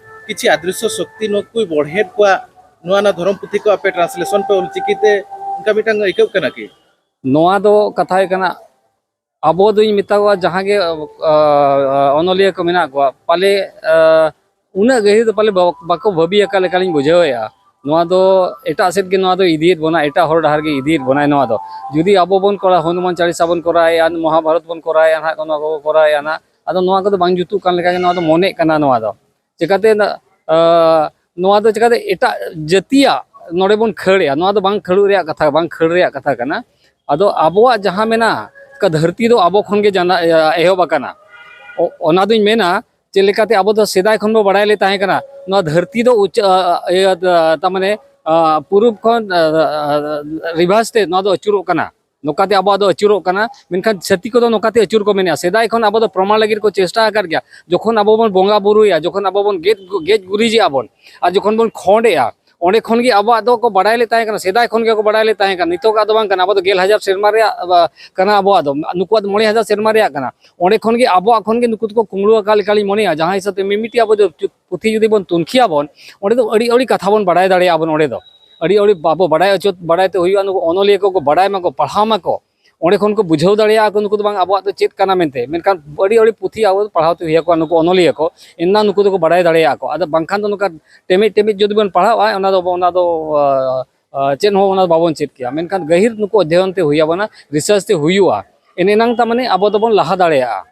ᱠᱤᱪᱷᱤ ᱟᱫᱨᱤᱥᱥᱚ ᱥᱚᱠᱛᱤ ᱱᱩᱠᱩᱭ ᱵᱚᱲᱦᱮᱫ ᱠᱚᱣᱟ, ᱱᱚᱣᱟ, ᱱᱚᱣᱟ ᱫᱷᱚᱨᱚᱢ ᱯᱩᱛᱷᱤ ᱠᱚ ᱟᱯᱮ ᱴᱨᱟᱱᱥᱞᱮᱥᱚᱱ ᱯᱮ ᱚᱞᱪᱤᱠᱤ ᱛᱮ, ᱚᱱᱠᱟ ᱢᱤᱫᱴᱟᱝ ᱟᱹᱭᱠᱟᱹᱜ ᱠᱟᱱᱟ ᱠᱤ? ᱱᱚᱣᱟ ᱫᱚ ᱠᱟᱛᱷᱟ ᱦᱩᱭᱩᱜ ᱠᱟᱱᱟ, ᱟᱵᱚ ᱫᱚᱧ ᱢᱮᱛᱟ ᱠᱚᱣᱟ ᱡᱟᱦᱟᱸ ᱜᱮ, ᱟᱹ, ᱟᱹ, ᱚᱱᱚᱞᱤᱭᱟᱹ ᱠᱚ ᱢᱮᱱᱟᱜ ᱠᱚᱣᱟ, ᱯᱟᱞᱮ, ᱟᱹ, ᱩᱱᱟᱹᱜ ᱜᱟᱹᱦᱤᱨ ᱫᱚ ᱯᱟᱞᱮ ᱵᱟ-, ᱵᱟᱠᱚ ᱵᱷᱟᱹᱵᱤ ᱟᱠᱟᱫ ᱞᱮᱠᱟᱞᱤᱧ ᱵᱩᱡᱷᱟᱹᱣᱮᱫᱼᱟ᱾ ᱱᱚᱣᱟ ᱫᱚ ᱮᱴᱟᱜ ᱥᱮᱫ ᱜᱮ ᱱᱚᱣᱟ ᱫᱚ ᱤᱫᱤᱭᱮᱫ ᱵᱚᱱᱟ, ᱮᱴᱟᱜ ᱦᱚᱨ ᱰᱟᱦᱟᱨ ᱜᱮ ᱤᱫᱤᱭᱮᱫ ᱵᱚᱱᱟᱭ ᱱᱚᱣᱟ ᱫᱚ᱾ ᱡᱩᱫᱤ ᱟᱵᱚ ᱵᱚᱱ ᱠᱚᱨᱟᱣᱟ, ᱦᱚᱱᱩᱢᱟᱱ ᱪᱟᱞᱤᱥᱟ ᱵᱚᱱ ᱠᱚᱨᱟᱣᱮᱫᱼᱟ, ᱢᱚᱦᱟᱵᱷᱟᱨᱚᱛ ᱵᱚᱱ ᱠᱚᱨᱟᱣᱮᱫᱼᱟ ᱱᱟᱦᱟᱜ, ᱱᱚᱣᱟ ᱠᱚᱵᱚᱱ ᱠᱚᱨᱟᱣᱮᱫᱼᱟ ᱱᱟᱦᱟᱜ, ᱟᱫᱚ ᱱᱚᱣᱟ ᱠᱚᱫᱚ ᱵᱟᱝ ᱡᱩᱛᱩᱜ ᱠᱟᱱ ᱞᱮᱠᱟᱜᱮ ᱱᱚᱣᱟ ᱫᱚ ᱢᱚᱱᱮᱜ ᱠᱟᱱᱟ᱾ ᱱᱚᱣᱟ ᱫᱚ ᱪᱤᱠᱟᱹᱛᱮ, ᱟᱸ, ᱱᱚᱣᱟ ᱫᱚ ᱪᱤᱠᱟᱹᱛᱮ ᱮᱴᱟᱜ ᱡᱟᱹᱛᱤᱭᱟᱜ ᱱᱚᱰᱮ ᱵᱚᱱ ᱠᱷᱟᱹᱲᱮᱜᱼᱟ? ᱱᱚᱣᱟ ᱫᱚ ᱵᱟᱝ ᱠᱷᱟᱹᱲᱩᱜ ᱨᱮᱭᱟᱜ ᱠᱟᱛᱷᱟ, ᱵᱟᱝ ᱠᱷᱟᱹᱲ ᱨᱮᱭᱟᱜ ᱠᱟᱛᱷᱟ ᱠᱟᱱᱟ᱾ ᱟᱫᱚ ᱟᱵᱚᱣᱟᱜ ᱡᱟᱦᱟᱸ ᱢᱮᱱᱟᱜᱼᱟ, ᱫᱷᱟᱹᱨᱛᱤ ᱫᱚ ᱟᱵᱚ ᱠᱷᱚᱱ ᱜᱮ ᱡᱟᱱᱟ-, ᱮᱦᱚᱵ ᱟᱠᱟᱱᱟ᱾ ᱚ-, ᱚᱱᱟ ᱫᱩᱧ ᱢᱮᱱᱟ, ᱪᱮᱫ ᱞᱮᱠᱟᱛᱮ ᱟᱵᱚ ᱫᱚ ᱥᱮᱫᱟᱭ ᱠᱷᱚᱱ ᱵᱚ ᱵᱟᱲᱟᱭ ᱞᱮ ᱛᱟᱦᱮᱸ ᱠᱟᱱᱟ, ᱱᱚᱣᱟ ᱫᱷᱟᱹᱨᱛᱤ ᱫᱚ ᱩᱪ-, ᱟ, ᱤᱭᱟᱹ, ᱟ, ᱛᱟᱨ ᱢᱟᱱᱮ, ᱟ, ᱯᱩᱨᱩᱵ ᱠᱷᱚᱱ, ᱟ, ᱟ, ᱨᱤᱵᱷᱟᱨᱥ ᱛᱮ ᱱᱚᱣᱟ ᱫᱚ ᱟᱹᱪᱩᱨᱚᱜ ᱠᱟᱱᱟ, ᱱᱚᱝᱠᱟᱛᱮ ᱟᱵᱚᱣᱟᱜ ᱫᱚ ᱟᱹᱪᱩᱨᱚᱜ ᱠᱟᱱᱟ᱾ ᱢᱮᱱᱠᱷᱟᱱ ᱪᱷᱟᱹᱛᱤᱠ ᱠᱚᱫᱚ ᱱᱚᱝᱠᱟᱛᱮ ᱟᱹᱪᱩᱨ ᱠᱚ ᱢᱮᱱᱮᱜᱼᱟ᱾ ᱥᱮᱫᱟᱭ ᱠᱷᱚᱱ ᱟᱵᱚ ᱫᱚ ᱯᱨᱚᱢᱟᱬ ᱞᱟᱹᱜᱤᱫ ᱠᱚ ᱪᱮᱥᱴᱟ ᱟᱠᱟᱫ ᱜᱮᱭᱟ᱾ ᱡᱚᱠᱷᱚᱱ ᱟᱵᱚ ᱵᱚᱱ ᱵᱚᱸᱜᱟ ᱵᱩᱨᱩᱭᱟ, ᱡᱚᱠᱷᱚᱱ ᱟᱵᱚ ᱵᱚᱱ ᱜᱮᱡ, ᱜᱮᱡ ᱜᱩᱨᱤᱡᱮᱜᱼᱟ ᱵᱚᱱ, ᱟᱨ ᱡᱚᱠᱷᱚᱱ ᱵᱚᱱ ᱠᱷᱚᱸᱰᱮᱜᱼᱟ, ᱚᱸᱰᱮ ᱠᱷᱚᱱ ᱜᱮ ᱟᱵᱚᱣᱟᱜ ᱫᱚ ᱠᱚ ᱵᱟᱲᱟᱭ ᱞᱮ ᱛᱟᱦᱮᱸ ᱠᱟᱱᱟ, ᱥᱮᱫᱟᱭ ᱠᱷᱚᱱ ᱜᱮᱠᱚ ᱵᱟᱲᱟᱭ ᱞᱮ ᱛᱟᱦᱮᱸ ᱠᱟᱱᱟ᱾ ᱱᱤᱛᱚᱜᱟᱜ ᱫᱚ ᱵᱟᱝ ᱠᱟᱱᱟ, ᱟᱵᱚ ᱫᱚ ᱜᱮᱞ ᱦᱟᱡᱟᱨ ᱥᱮᱨᱢᱟ ᱨᱮᱭᱟᱜ, ᱟ, ᱠᱟᱱᱟ ᱟᱵᱚᱣᱟᱜ ᱫᱚ, ᱱᱩᱠᱩᱣᱟᱜ ᱫᱚ ᱢᱚᱬᱮ ᱦᱟᱡᱟᱨ ᱥᱮᱨᱢᱟ ᱨᱮᱭᱟᱜ ᱠᱟᱱᱟ᱾ ᱚᱸᱰᱮ ᱠᱷᱚᱱ ᱜᱮ ᱟᱵᱚᱣᱟᱜ ᱠᱷᱚᱱ ᱜᱮ ᱱᱩᱠᱩ ᱫᱚᱠᱚ ᱠᱩᱢᱲᱩ ᱟᱠᱟᱫ ᱞᱮᱠᱟᱞᱤᱧ ᱢᱚᱱᱮᱭᱟ, ᱡᱟᱦᱟᱸ ᱦᱤᱥᱟᱹᱵ ᱛᱮ ᱢᱤᱢᱤᱫᱴᱤᱡ ᱟᱵᱚ ᱫᱚ ᱪᱩ-, ᱯᱩᱛᱷᱤ ᱡᱩᱫᱤ ᱵᱚᱱ ᱛᱩᱱᱠᱷᱤᱭᱟᱵᱚᱱ, ᱚᱸᱰᱮ ᱫᱚ ᱟᱹᱰᱤ, ᱟᱹᱰᱤ ᱠᱟᱛᱷᱟ ᱵᱚᱱ ᱵᱟᱲᱟᱭ ᱫᱟᱲᱮᱭᱟᱜᱼᱟ ᱵᱚᱱ ᱚᱸᱰᱮ ᱫᱚ᱾ ᱟᱹᱰᱤ, ᱟᱹᱰᱤ ᱟᱵᱚ ᱵᱟᱲᱟᱭ ᱦᱚᱪᱚ, ᱵᱟᱲᱟᱭ ᱛᱮ ᱦᱩᱭᱩᱜᱼᱟ, ᱱᱩᱠᱩ ᱚᱱᱚᱞᱤᱭᱟᱹ ᱠᱚᱠᱚ ᱵᱟᱲᱟᱭ ᱢᱟᱠᱚ, ᱯᱟᱲᱦᱟᱣ ᱢᱟᱠᱚ᱾ ᱚᱸᱰᱮ ᱠᱷᱚᱱ ᱠᱚ ᱵᱩᱡᱷᱟᱹᱣ ᱫᱟᱲᱮᱭᱟᱜᱼᱟ ᱠᱚ ᱱᱩᱠᱩ ᱫᱚ ᱵᱟᱝ ᱟᱵᱚᱣᱟᱜ ᱫᱚ ᱪᱮᱫ ᱠᱟᱱᱟ ᱢᱮᱱᱛᱮ᱾ ᱢᱮᱱᱠᱷᱟᱱ ᱟᱹᱰᱤ ᱟᱹᱰᱤ ᱯᱩᱛᱷᱤ ᱟᱵᱚ ᱯᱟᱲᱦᱟᱣ ᱛᱮ ᱦᱩᱭ ᱟᱠᱚᱣᱟ ᱱᱩᱠᱩ ᱚᱱᱚᱞᱤᱭᱟᱹ ᱠᱚ, ᱮᱱᱟ ᱱᱩᱠᱩ ᱫᱚᱠᱚ ᱵᱟᱲᱟᱭ ᱫᱟᱲᱮᱭᱟᱜᱼᱟ ᱠᱚ᱾ ᱟᱫᱚ ᱵᱟᱝᱠᱷᱟᱱ ᱫᱚ ᱱᱚᱝᱠᱟ ᱴᱮᱢᱮᱡ ᱴᱮᱢᱮᱡ ᱡᱩᱫᱤ ᱵᱚᱱ ᱯᱟᱲᱦᱟᱣᱟ, ᱚᱱᱟ ᱫᱚ ᱚᱱᱟ ᱫᱚ ᱪᱮᱫ ᱦᱚᱸ ᱚᱱᱟ ᱵᱟᱵᱚᱱ ᱪᱮᱫ ᱠᱮᱭᱟ᱾ ᱢᱮᱱᱠᱷᱟᱱ ᱜᱟᱹᱦᱤᱨ ᱱᱩᱠᱩ ᱚᱫᱷᱭᱚᱭᱚᱱ ᱛᱮ ᱦᱩᱭ ᱟᱵᱚᱱᱟ, ᱨᱤᱥᱟᱨᱪ ᱛᱮ ᱦᱩᱭᱩᱜᱼᱟ, ᱮᱱ ᱮᱱᱟᱝ ᱛᱟ ᱢᱟᱱᱮ ᱟᱵᱚ ᱫᱚᱵᱚᱱ ᱞᱟᱦᱟ ᱫᱟᱲᱮᱭᱟᱜᱼᱟ᱾